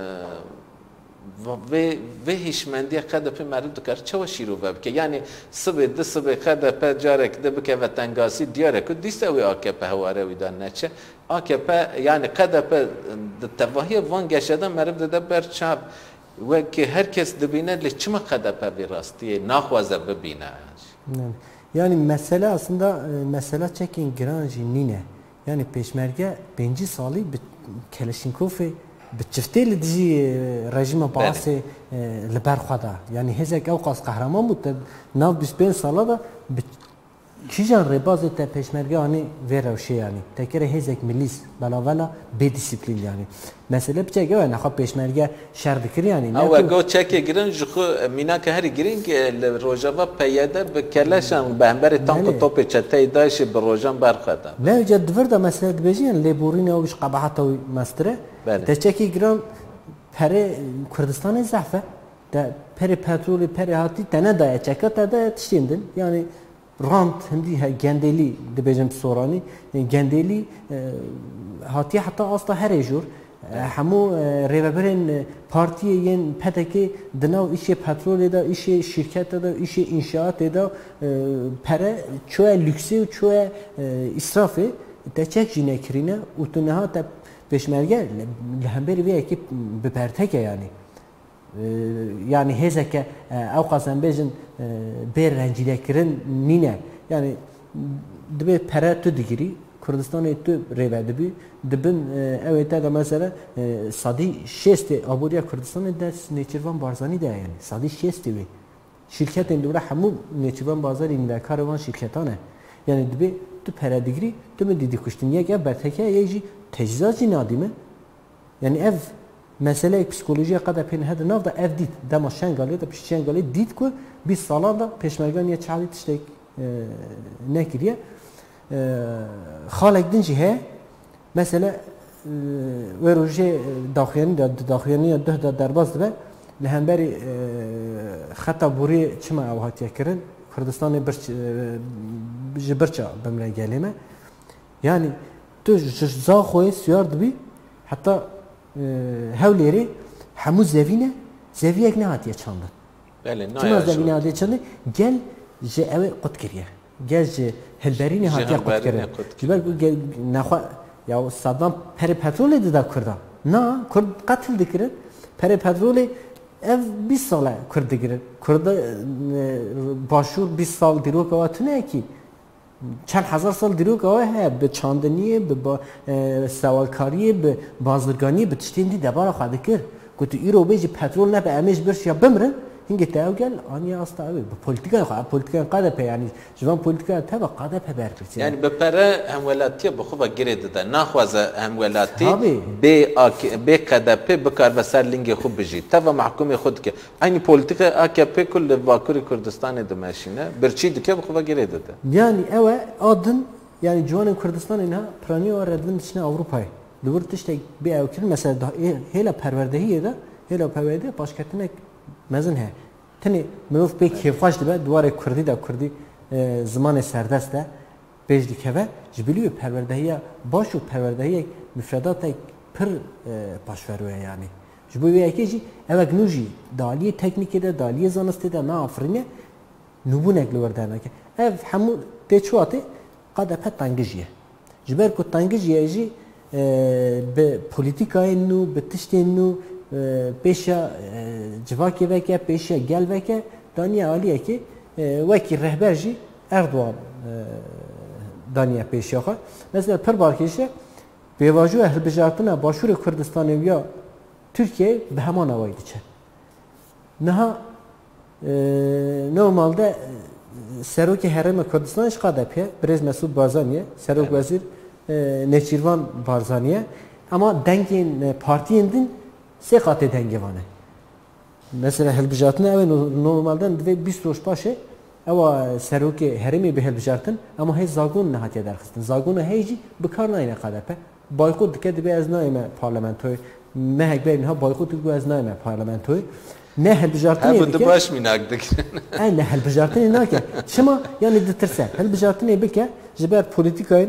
va-, vê, vê hişmendiya K D P meriv dikare çawa şîrove bike? Yanî sibê, di sibê K D P carek di bikeve tengasî, diyar e ku dîsa wê A K P heware wî de neçe. A K P, yanî K D P di tevahiya van geşe de meriv dide ber çav. Weke her kes dibîne, lê çima K D P vê rastiyê naxwaze bibîne? Yani, yani mesele aslında, e, mesela çekên giran jî nîne. Yani pêşmerge pêncî salî bi Keleşînkovê, bi çiftê li dijî, e, rejîma Belê. Baasê, e, li ber xwe da. Yani hêzek ew qas qehreman bû, te nav bîst pênc sala da bi kîjan rêbazê te pêşmerge anî vê rewşê yanî? Te kire hêzek milîs, belavela, bê dîsîplîn yanî. Mesele piçek ew e, nexwe pêşmerge şer dikir yanî. Ew ne e ku got çekê girin ji xwe mînake herî girîng, e, li Rojava P Y D bi keleşan, bi hemberî tank û Belê. Topê çeteyê DAIŞê bi rojan berxwe da. Ne, ca di vir de mesele dibêjin, yanî lêborîna ew ji qebahata wî mestir e. Belê. Te çekê giran perê Kurdistanê zehf e. Te perê petrolê, perê hatî te nedaye çeka, te daye tiştên din. Yanî rant hindî he, gendelî dibêjin bi soranî. Gendelî, e, hatiye heta asta herê jor. E, Evet. Hemû, e, rêvebirên, e, partiyê yên P D K di nav îşê petrolê de, îşê şîrkete de, îşê înşaatê de, e, pere çûye lüksê û çûye, e, îsrafê. Te çek jî nekirîne û tu niha te pêşmerge li, li hemberî vê yekê bi bertek e yanî. E, yanî hêzeke, e, ew qas em bêjin, e, bê rencîdekirin nîne. Yanî dibê pere tu digirî, Kurdistanê tu rêve dibî, di bin, e, ew ê te de mesela, e, sedî şêstê aboriya Kurdistanê dest Nêçîrvan Barzanî de ye yanî. Sedî şêstê wê. Şîrketên li wir hemû Nêçîrvan Barzanî nîvekarê van şîrketan e. Yanî dibê tu pere digirî, tu min dîdî kuştin. Yek ev bertek e, yek jî tecîzat jî nadî min. Yani ev meseleyek psîkolojiya K D P'ê niha di nav de ev dît. Dema Şengalê de, pişt Şengalê dît ku bîst salan de pêşmerga niye çavî tiştek, e, nekiriye. E, xalek din jî heye. Mesele, e, wê rojê, e, daxuyanî de, di daxuyaniya duh de derbas dibe. Li hemberî, e, xeta boriyê çima ew hatiye kirin? Kurdistanê birç-, e, ji birça bimre gelê me. Yani tu ji Zaxoyê siyar dibî heta, e, Hewlêrê hemû zevî ne, zeviyek nehatiye çandin. Belê, Çima naya zevî jor. Nehatiye çandin? Gel Ji ew ê qut kiriye. Gel ji hilberînê Ji hatiye qut hilberînê kirin. Qut Ji ber ku gel nexwe ya Saddam perê petrolê dida Kurda. Na, Kurd qetil dikirin. Perê petrolê ev bîst sal e Kurd digirin. Kurda, e, Başûr bîst sal dîroka we tune kî. Çend hezar sal dîroka we heye, bi çandiniyê, bi ba-, e, sewalkariyê, bi bazirganiyê, bi tiştên dî debara xwe dikir. Ku tu îro bêjî petrol nebe, em ê ji birşiya bimirin, hingê te ew gel aniye asta ew ê. Bi polîtîkaya xwe, ev polîtîkaya K D P, yanî ji van polîtîkaya teva K D P berpirse. Yani bi pere hemwelatiyê bi xwe ve girê dide. Naxwaze hemwelatî Tabii. bê A K, bê K D P bikaribe ser lingê xwe bijî. Teva mehkûmê xwe dike. Eynî polîtîka A K P ku li Bakurê Kurdistanê dimeşîne, birçî dike bi xwe ve girê dide. Yani ew e, a din, yani ciwanên Kurdistanê niha piraniya wan re dibin diçine Ewropayê. Li wir tiştek bê ew kirin, mesela da, ê, hêla perwerdehiyê de, hêla perwerdehiyê paşketinek mezin heye. Tenê mirov pê kêfxweş dibe, di warê kurdî de, kurdî, e, zimanê serdest e, pêş dikeve, ji bilî wê perwerdehiya baş û perwerdehiyek mifredatek pir, e, paşveroye yanî. Ji bo vê yekê jî evek nû jî di aliyê teknîkê de, di aliyê zanistê de naafirîne, nûbûnek li wir dernake. Ev hemû tê çi watê? K D P tengijî ye. Ji ber ku tengijî ye jî, e, bi polîtîkayên nû, bi tiştên nû, e, pêşiya, e, civakê veke, pêşiya gel veke, daniye aliyekê, e, wekî rehber jî Erdogan, e, daniye pêşiya xwe. Mesela pir balkêş e, pêvajoya hilbijartina Başûrê Kurdistanê û ya Tirkiyeyê bi heman awayî diçe. Niha, e, normalde, e, Serokê Herêma Kurdistanê ji K D P ye, birêz Mesûd Barzanî ye, Serok Evet. Wezîr, e, Nêçîrvan Barzanî ye. Ama dengên, e, partiyên din sê qatê dengê van e. Mesela hilbijartina ew ê no-, normalde divê bîst roj paşê ewa serokê herêmê bê hilbijartin, ema hê zagon nehatiye derxistin. Zagona heyî jî bi kar nayêne K D P. Baykot dike, dibê ez nayême parlamentoyê. Mehek berî niha baykot dike, got ez nayême parlamentoyê. Ne hilbijartinê Hebû dike. Di baş mînak dikirin. E, ne hilbijartinê nake. Çima? Yani ditirse. Hilbijartinê bike, ji ber polîtîkayên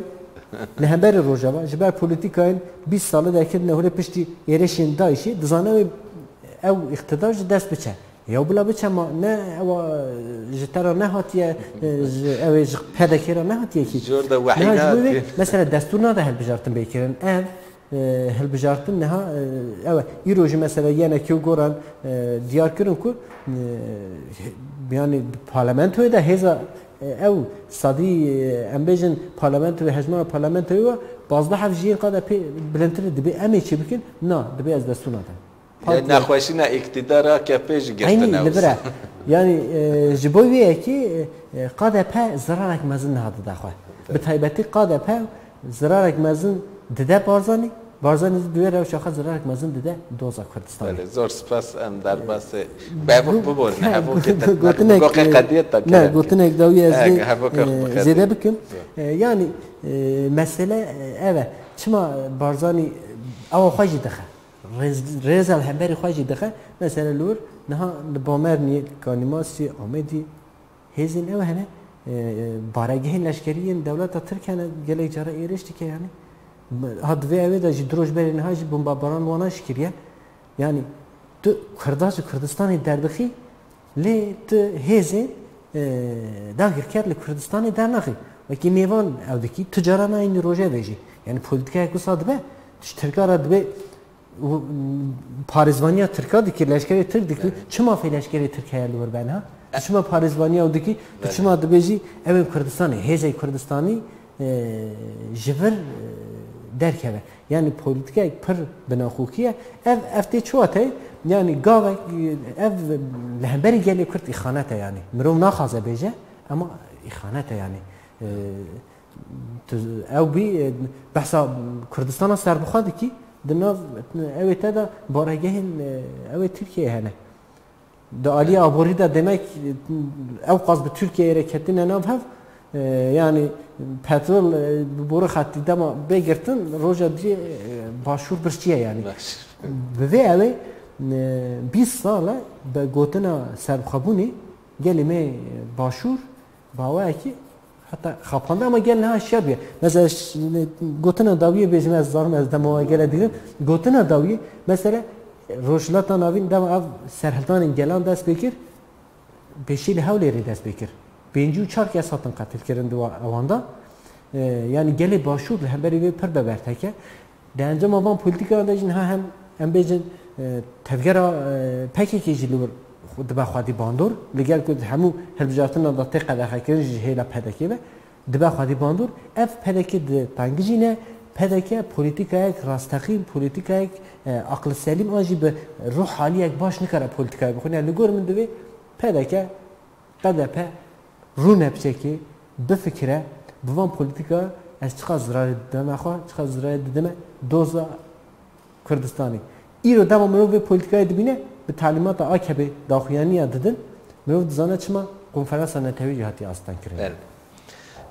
li hemberî Rojava, ji ber polîtîkayên bîst sale derketine holê piştî êrişên DAIŞê, dizane wê ew îqtidar ji dest biçe. Ya bila biçe ma ne ewa ji te re nehatiye, e, ji, ew ê ji P D K re nehatiye kî. Jor de wehî Niha ji bo wê nehatiye. Mesela destûr nade hilbijartin bê kirin. Ev, e, hilbijartin niha, e, ew e. Îro jî mesela yenekê û goran, e, diyar kirin ku, e, yani parlamentoyê de hêza, e, ew sadî, e, em bêjin parlamentoyê, hejmara parlamentoyê we pazdeh hev ji yên qada pê bilindtir e. Dibê em ê çi bikin? Na, dibê ez destûr nadim. Partiya Nexweşîna îktîdara A K P jî girtine Eynî li vir e. Yani, e, ji bo vê yekê, e, e, K D P zirarek mezin niha dide xwe. Bi taybetî K D P zirarek mezin dide Barzanî. Barzanî jî di wê rewşa xwe zirarek mezin dide doza Kurdistanê. Belê, zor spas, em derbasê. Bi hevok biborin, hevokê te gotinek, goqê qediyet ta ne, kirin. Gotinek dawî ez Eg, lê, hevokê e, xwe zêde bikim. E, yani, e, mesele, e, ev e. Çima Barzanî ewa xwe jî dixe? Rêz-, rêza li hemberî xwe jî dixe. Mesela li wir niha li Bamernî, Kanîmasî, Amêdî hêzên ew hene, e, e, baregehên leşkerî yên dewleta Tirk hene, gelek cara êrîş dike yani. Ha di vê ewê de jî du roj berê niha jî bombabaran wana jî kiriye. Yani tu Kurda ji Kurdistanê derdixî, lê tu hêzên, e, dagirker li Kurdistanê dernaxî. Wekî mêvan ew dikî, tu cara nayînî rojevê jî. Yani polîtîkayek wisa dibe, tu ji Tirka re dibe û, m, parêzvaniya Tirka dikî, leşkerê Tirk dikî. Evet. Çima fê leşkerê Tirk heye li wir beniha? Tu çima parêzvaniya ew dikî? Tu çima dibêjî ew ên Kurdistanê, hêzê Kurdistanî, e, ji vir, e, derkeve? Yani polîtîkayek pir binaxokî ye. Ev, ev tê çi wateyê? Yani gavek, e, ev li hemberî gelê Kurd îxanet e yani. Mirov naxwaze bêje, ema îxanet e yani. E, Tu, ew bî, e, behsa Kurdistana serbixwe dikî, di nav, ew ê te de baregehên, e, ew ê Tirkiyeyê hene. Di aliyê aborî de demek, e, ew qas bi Tirkiyeyê re ketine nav hev, e, yani petrol, e, bi boru xetî dema bê girtin, roja dî, e, başûr birçiye yani. Baş. Bi vê ew ê, e, bîst sal e bi gotina serbixwebûnê gelê me başûr, Baweyekî heta xapande ama gel niha şer bûye. Mesela ş-, gotina dawiyê bêjim ez zarim ez dema gele digim. Gotina dawiyê mesela Rojhilata Navîn dema ev serhildanên gelan dest pê kir, pêşî li Hewlêrê dest pê kir. Pêncî û çar kes hatin qetilkirin di wa-, wan de. E, yanî gelê Başûr li hemberî vê pir bebertek e. Di encama van polîtîkayan de jî niha hem, em bêjin, e, tevgera, e, P K K jî li wir xwe dibe xwedî bandor. Li gel ku di hemû hilbijartina de tê qedexekirin jî ji hêla P D K ve dibe xwedî bandor. Ev P D K di tengî jî ne. P D K polîtîkayek rasteqîn, polîtîkayek, e, aqil selîm an jî bi ruh haliyek baş nikare polîtîkayê bixwe. Yani li gor min divê P D K Q D P rûne piçekê bifikire, bi van polîtîka ez çiqas zirarê didime xwe, çiqas zirarê didime doza Kurdistanê. Îro dema mirov vê polîtîkayê dibîne, bi talîmata A K P'ê daxuyaniya didin, mirov dizane çima konferansa netewî jî hatiye astengkirin. Belê.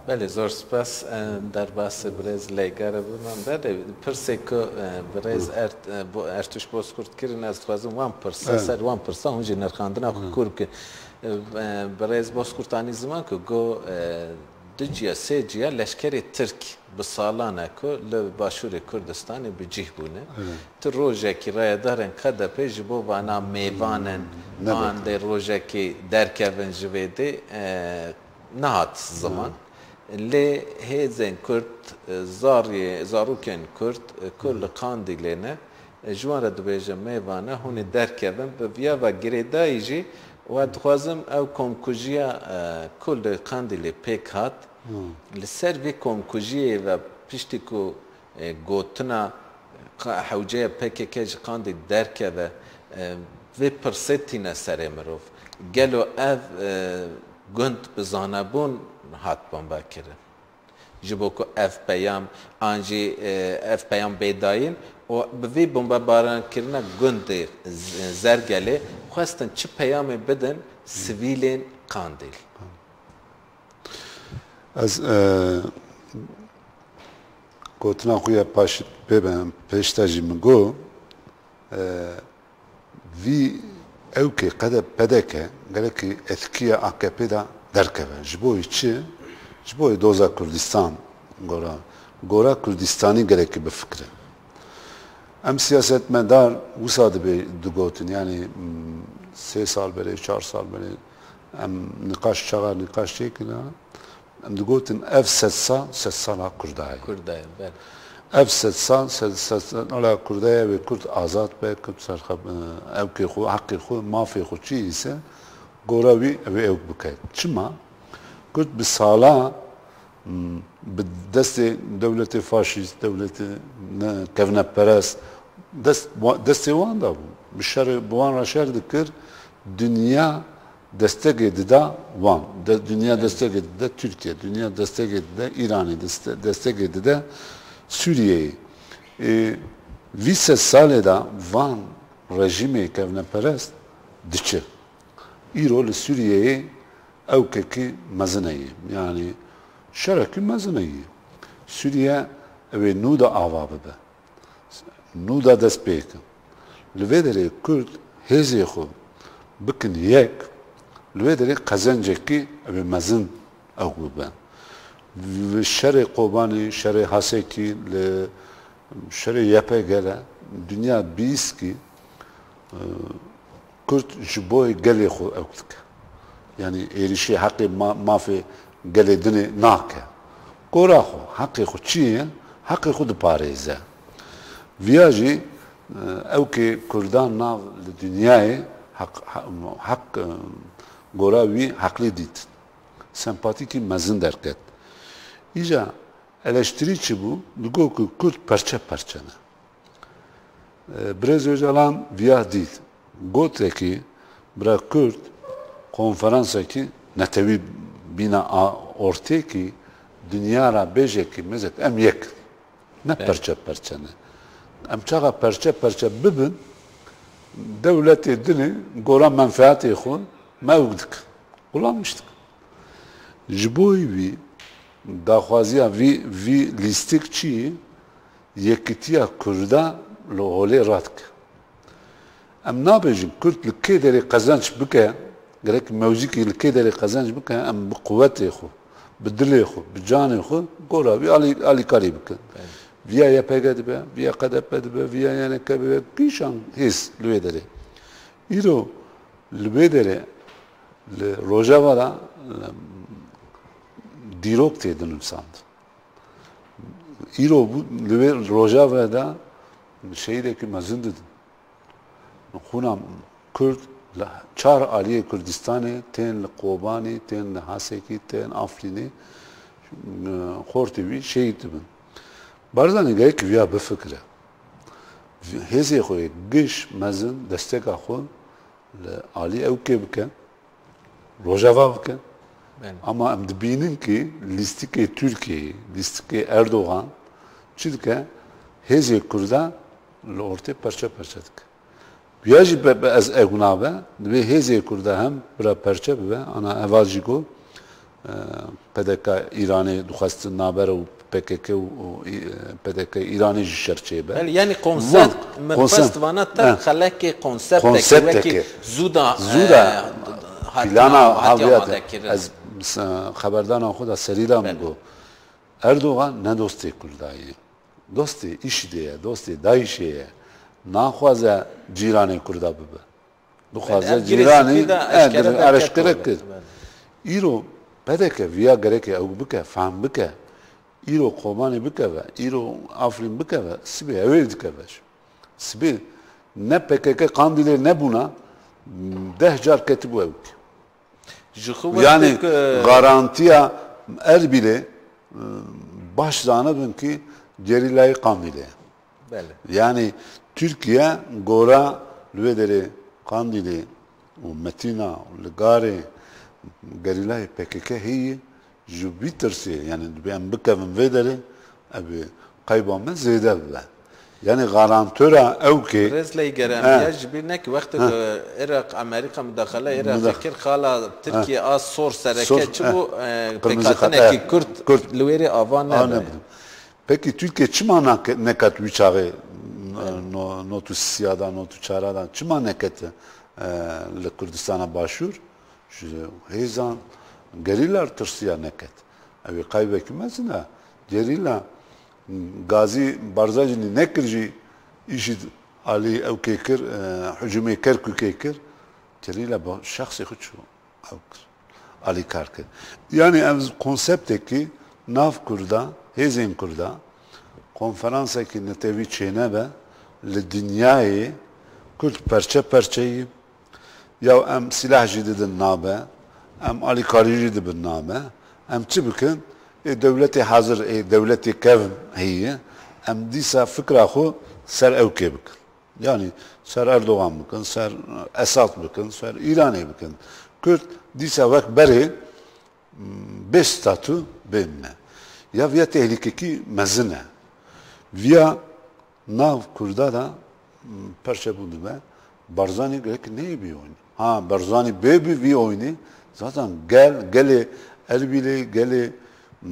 Belê, zor spas. Em derbasî birêz Leygarê biman. Belê, pirsê ku, e, birêz Ert-, e, bo-, Ertuş Bozkurt kirin, ez dixwazim wan pirsa, Evet. ser wan pirsa hûn jî nirxandina xwe Evet. kûr bikin. E, e, birêz Bozkurt anî ziman ku got, e, du ciya, sê ciya leşkerê Tirk bi salan e ku li Başûrê Kurdistanê bi cih bûne. Evet. Tu rojekî rayedarên Q D P ji bo vana mêvan in, Hmm, ne an dê rojekî derkevin ji vê dê, e, nehat ziman. Hı. Lê hêzên Kurd, e, zariyê, zarokên Kurd, e, ku Hı. li Qandîlê ne, e, ji wan re dibêjim mêvan e, hûn ê derkevin. Bi viya ve girêdayî jî, we dixwazim ew komkujiya, e, ku li Qandîlê pêk hat, Hı. li ser vê komkujiyê ve piştî ku, e, gotina qa-, hewceya P K K ji Qandîl derkeve, e, vê pirsê tîne serê mirov. Gelo ev, e, gund bi zanebûn hat bombekirin? Ji bo ku ev peyam, an jî, e, ev peyam bê dayîn û bi vê bombebaranekirina gundê Z-, Zergelê xwestin çi peyamê bidin sivîlên Qandîl? Ez, e, gotina xwe ya paş pê be, pêş te jî min got, e, vî ewkê qede P D K gelekî etkiya A K P de derkeve. Ji bo çi? Ji bo doza Kurdistan gora, gora Kurdistanî gelekî bifikire. Em siyasetmedar wisa dibe digotin, yani, mm, sê sal berê, çar sal berê, em niqaş çaxa niqaş çêkirine, em digotin ev sed sal, sed sala Kurda ye. Kurda ye, belê. Ev sed sal, sed, sed sala Kurda ye, wê Kurd azad be, Kurd serxwe-, ewkê xwe, heqê xwe, mafê xwe çi ise, gora wî ew ê ewk bike. Çima? Kurd bi sala, m, bi destê dewletê faşîst, dewletê ne, kevneperest, dest, wa-, destê wan de bû. Bi şerê, bi wan re şer dikir, dinya destegê dida wan. De, dinya Evet. destegê dide Tirkiye, dinya destegê dide Îranê, deste-, destegê dide Sûriyeyê. Ê, vî sed salê de van rejîmê kevneperest diçe. Îro li Sûriyeyê ewkekî mezin heye. Yanî şerekî mezin heye. Sûriye ew ê nû de ava bibe. Nû de dest pê kin. Li vê derê Kurd hêzê xwe bikin yek, li vê derê qezencekî ew ê mezin ew bibe. Li şerê Kobanê, şerê Hasekî, li şerê Y P G de dinya bihîst kî, e, Kurd ji bo gelê xwe ewk dike. Yanî êrîşê heqê ma-, mafê gelê dinê nake. Gora xwe, heqê xwe çi ye? Heqê xwe diparêze. Viya jî, e, ewkê Kurdan nav li dinyayê heq, he-, heq, e, gora wî heqlî dît. Sempatîkî mezin derket. Îja eleştirî çi bû? Digot ku Kurd perçe perçe ne. E, Birêz Ocalan viya dît. Gotekî bira Kurd konferansekî netewî bîna a-, ortê kî dinya ra bêje kî mêzek em yek. Ne Evet. perçe perçe ne. Em çaxa perçe perçe bibin, dewletê dinê gora menfeetê xwe mewk dik. Xulamîş dik. Ji bo wî daxwaziya vî, vî lîstik çi? Yekitiya Kurda li holê radike. Em nabêjin Kurd li kê derê qezenc bike, gerek mewzîkî li kê derê qezenc bike, em bi quwetê xwe, bi dilê xwe, bi canê xwe gora wî alî-, alîkarî bikin. Evet. Viya Y P G dibe, viya K D P dibe, viya Y N K dibe, kîjan hêz li wê derê. Îro li wê derê li Rojava de, li Dîrok tê dinûsand. Îro bû, li wê Rojava de şehîdekî mezin didin. Xûna Kurd li çar aliyê Kurdistanê tên li Kobanê, tên li Hesekî, tên Afrînê, xortê wî şehîd dibin. Barzanî gerek viya bifikire. Hêzê xwe yê giş mezin desteka xwe li alî ewkê bike, Rojava bike. Belê. Ama em dibînin ki lîstikê Tirkiyeyê, lîstikê Erdogan çi dike? Hêzê Kurda li ortê perçe perçe dike. Viya jî be, be ez ew nabe, divê hêzê Kurda hem bira perçe bibe, ana heval jî got, e, P D K Îranê dixwest nabere û P K K û, û, e, P D K Îranê jî şer çêbe. Belê, yanî konsept, Van, min konsept. Xwest vana te, he, xelekê konseptekê, konseptekê wekî zûda, zûda, e, hatiya, plana hatiya haviya amade kirin. Ez s-, xeberdana xwe da serî da min, belê, got, Erdogan ne dostê Kurda ye. Dostê IŞİD'ê ye, dostê DAIŞ'ê ye. Naxwaze cîranê Kurda bibe. Dixwaze, belê, em girê cîranê, spî de, e, eşkere girê derket, eşkere kir. Belê. Îro P D K viya gerekê ew bike, fehm bike. Îro Kobanê bikeve, îro Afrîn bikeve, sibê ew ê dikeve jî. Sibê ne P K K Qandîlê nebûna, deh car ketibû ew. Ji xwe, yanî, wextê ku garantiya Erbîlê, e, baş zanibin ki gerîlayê Qandîlê. Belê. Yanî Tirkiye gora li wê derê Qandîlê û Metîna û li Garê gerîlayê P K K heye, ji vî tirsê, yanî dibê em bikevin vê derê, ev ê qeyba me zêde bibe. Yanî garantora ew kê. Rêz lê gerem, he, ya ji bîr neke wextê, he, ku Iraq, Amerîka mudaxele Iraqê, muda-, kir, xala Tirkiye, he, a sor sereke, sor, çi bû, he, e, pêkhatinekî, he, Kurd, Kurd li wêrê ava nebe. Pekî Tirkiye çima nake-, nekat wî çaxê, e, no-, not û sisiya da, not û çara da, çima nekete, e, li Kurdistana Başûr? Ji hêzan gerîla tirsiya neket. Ew ê qeybekî mezin e. Gerîla Gazî Barzanî nekir jî, îşî alî ew kê kir, e, hicûmê Kerkûkê kir. Gerîla bi şexsê xwe çû ew kir. Alîkar kir. Yanî ev konseptekî nav Kurda, hêzên Kurda, konferansekî netewî çênebe, li dinyayê Kurd perçe perçe yî, ya em sîlah jî didin nabe, em alîkarî jî dibin nabe, em çi bikin? Ê dewletê hazir, ê dewletê kevn heye, em dîsa fikra xwe ser ew kê bikin. Yanî ser Erdogan bikin, ser Esad bikin, ser Îranê bikin. Kurd dîsa wek berê, m, bê statû bê me. Ya viya tehlîkekî mezin e. Viya nav Kurda da, m, perçe bû dibe. Barzanî gerek neyê bîyoynî. Ha, Barzanî bê bi vî oynî, zaten gel, gelê Erbîlê, gelê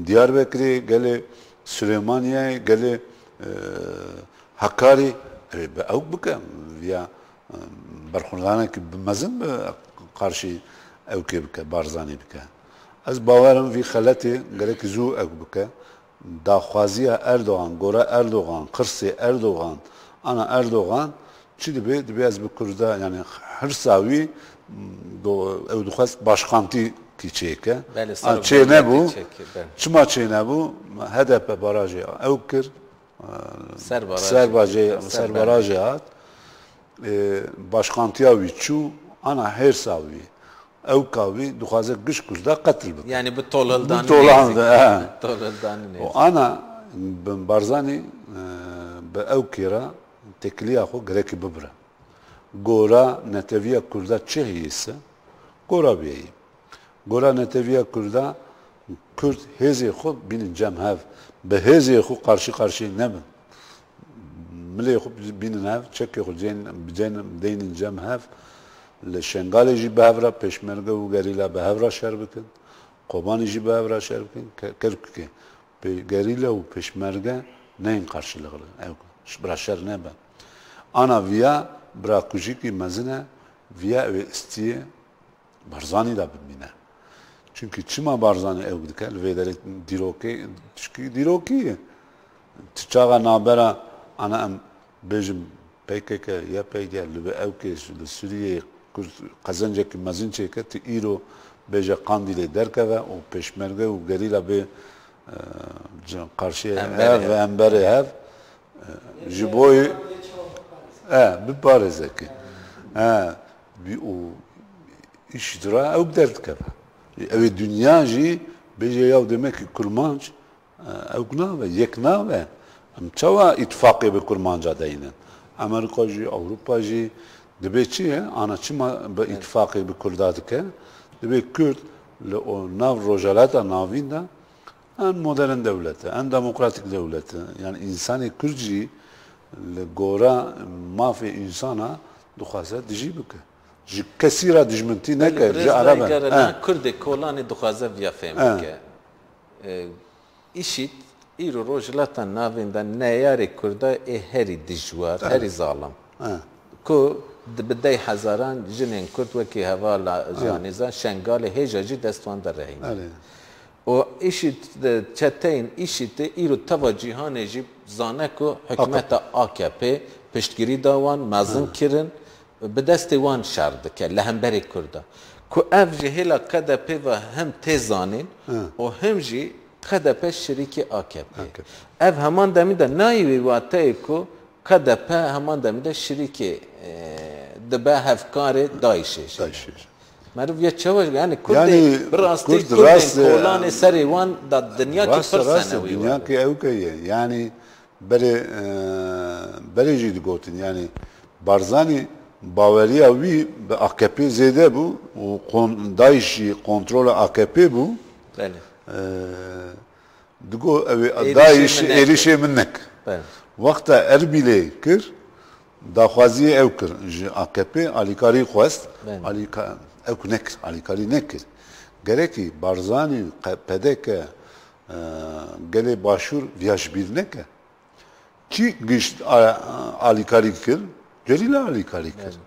Diyarbekirê, gelê Silêmaniyeyê, gelê, e, Hekarî, ew ê bi ew bike, viya, e, berxurdanekî bi mezin bi qarşî ew kê bike, Barzanî bike. Ez bawerim vî xeletê gerekî zû ew bike. Daxwaziya Erdogan, gora Erdogan, xirsê Erdogan, ana Erdogan çi dibe? Dibe ez bi Kurda, yanî hirsa wî, do-, ew dixwest başkantî kî çêke. Belê, a, ser çê nebû. Çêke, belê. Çima çê nebû? H D P barajê ew kir. Ser barajê. Ser barajê, ser barajê hat. E, başkantiya wî çû, ana hêrsa wî, ewka wî dixwaze giş Kurda qetil bike. Yanî bi tolhildanî. Bi tolhildanî, nêzî. He. Tolhildanî nêzî. Û ana bi Barzanî, e, bi ew kêra têkiliya xwe gerekî bibire. Gora neteviya Kurda çi heye se, gora bêyî. Gora neteviya Kurda, Kurd hêzê xwe bînin cem hev. Bi hêzê xwe qarşî qarşî nebin. Milê xwe bînin hev, çekê xwe cên, bicên, deynin cem hev. Li Şengalê jî bi hev re pêşmerge û gerîla bi hev re şer bikin. Kobanê jî bi hev re şer bikin. Ke-, Kerkûkê. Pê-, gerîla û pêşmerge neyên qarşî li xwe. Ew ji bira şer nebe. Ana viya bira kujikî mezin e, viya ew ê istiyê Barzanî de bimîne. Çimkî çima Barzanî ew dike? Li vê derê dîrokê, çikî dîrokî ye. Ti çaxa nabera, ana em bêjin P K K, Y P G, li vê ew kêş, li Sûriyeyê Kurd qezencekî mezin çêke, ti îro bêje Qandîlê derkeve û pêşmerge û gerîla bê, e, cin-, qarşiyê Emberê hev, hev. Emberê hev, e, ji bo wî, e, biparêze ki. E, bî û îşît ra ew derdikeve. Ew ê dinya jî bêje yaw demek ki kurmanc, Ew nabe, yek nabe. Em çawa îtifaqê bi Kurmanca deynin? Amerîka jî, Ewropa jî dibê çi ye? Ana çima bi Evet. îtifaqê bi Kurda dike? Dibê Kurd li o nav Rojhelata Navîn de en modern dewlet e, en demokratîk dewlet e. Yani însanê Kurd jî li gora mafê însana dixwaze dijî bike. Ji kesî re dijmintî neke, Belê, ji birêz Ereb e. Dayger He. Lan Kurdê Kolanê dixwaze viya fêm He. bike. E, Îşît, îro Rojhilata Navîn de neyarê Kurda ê herî dijwar, Evet. herî zalim. Evet. Ku di bi dey hezaran jinên Kurd wekî hevala Jihanêza Şengalê hêja jî dest wan de rehîne. Evet. Û Îşît de çeteyên Îşîtê îro teva cîhanê jî zane ku hikûmeta A K P piştgirî da wan, mezin Evet. kirin. Bi destê wan şer dike li hemberê Kurda. Ku ev ji hêla K D P ve hem tê zanîn Hı. û hem jî K D P şirîkê A K P. A K P. Ev heman demî de nayê wê wateyê ku K D P heman demî de şirîkê, e, dibe hevkarê DAIŞê jî. DAIŞê jî. Meriv ya çawa, yani Kurdê Yani bi rastî Kurd Kurdên rast, e, kolanê serê wan da dinya ki rast, pir rast, senewî dinya were. Ki ew ke ye. Yani Berê, e, berê jî digotin, yani Barzanî baweriya wî bi A K P zêde bû û kon-, DAIŞ jî kontrola A K P bû. Belê. E, digo ew ê Êrişê DAIŞ min nekir. Êrişê min nekir. Belê. Wexta Erbîlê kir, daxwaziyê ew kir. Ji A K P alîkarî xwest, Belê. alîka-, ew nekir, alîkarî nekir. Gerekî Barzanî, qe-, P D K, e, gelê Başûr viya ji bîr neke. Kî gişt a-, alîkarî kir? Gerîla alîkarî kir. Evet.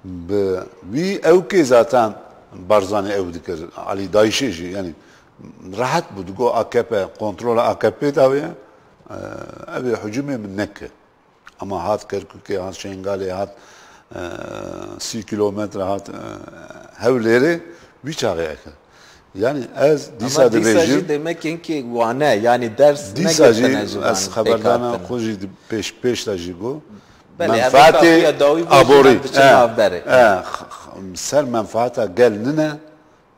Bi wî ew kê zaten Barzanî ew dikir. Alî DAIŞê jî, yani rehet bû. Digo A K P, kontrola A K P dawiye, e, ev ê hücumê min neke. Ama hat Kerkûkê, hat Şengalê, hat, e, sî kilometre, hat, e, Hewlêrê, wî çaxê eke. Yani ez dîsa Ama dîsa dibêjim, jî demek in ki wane, yani ders dîsa jî negirtine ji van ez xeberdana pêkhatine. Xwe jî di-, pêş, pêş de jî got. Belê, ev Menfaatê kafiya dawî bû jî aborî. Em diçin E, navberê. e, x-, x-, ser menfaata gel nine,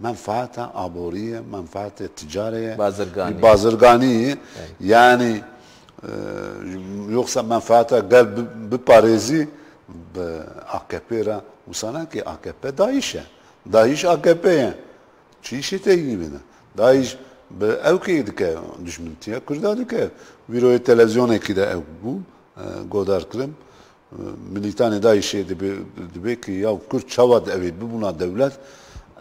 menfaata aborî ye, menfaatê ticarê ye, Bazirganî. Bazirganî ye. Evet. Yani, e, yoksa menfaata gel bi-, biparêzî bi A K P re, wisa nake. A K P DAIŞ e. DAIŞ A K P ye. Çi îşê te yî bine? DAIŞ bi ew kê dike, dijmintiya Kurda dike. Vîroyê televizyonekî de ew bû, e, godar kirim. E, milîtanê DAIŞê dibê, dibê ki ya Kurd çawa di evê bibûna dewlet,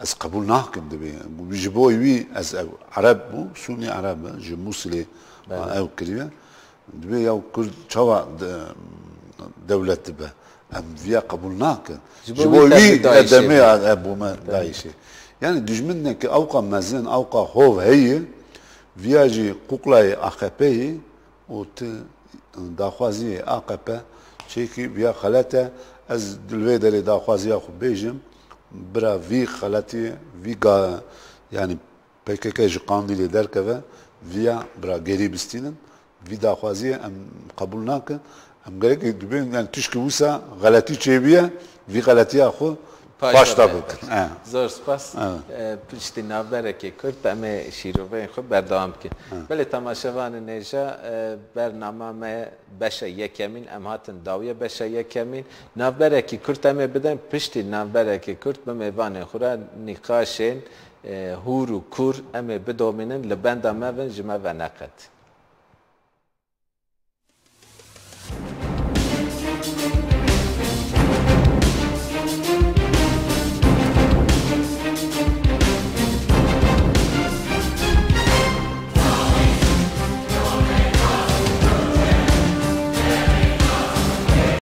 ez qebûl nakim dibê. Ji bo wî ez ew Ereb bû, Sûnî Ereb e, ji Mûsilê Belê. ew kiriye. Dibê ya Kurd çawa de-, dewlet dibe? Em viya qebûl nakin. Ji bo Ji wî bo te wî bi DAIŞê demê bû. e, bûme Belê. DAIŞê. Yani dijminekî ewqa mezin, ewqa hov heye, viya jî quqlayê A K P'yê û ti daxwaziyê A K P çêkî viya xelet e. Ez di li vê derê daxwaziya xwe bêjim, bira vî xeletiyê, vî ga-, yani P K K ji Qandîlê derkeve, viya bira gerî bistînin, vî daxwaziyê em qebûl nakin. Em gerekê dibên, yani tişkî wisa xeletî çêbûye, vî xeletiya xwe paş de bikin. He. Zor spas. Evet. E, piştî navberekê kurt em ê şîroveyên xwe berdewam bikin. Evet. Belê temaşevanên hêja, e, bernama me beşa yekemîn, em hatin dawiya beşa yekemîn. Navberekî kurt em ê bidin, piştî navberekê kurt bi mêvanên xwe re nîqaşên, e, hûr û kûr em ê bidomînin, li benda me bin, ji me ve neqet.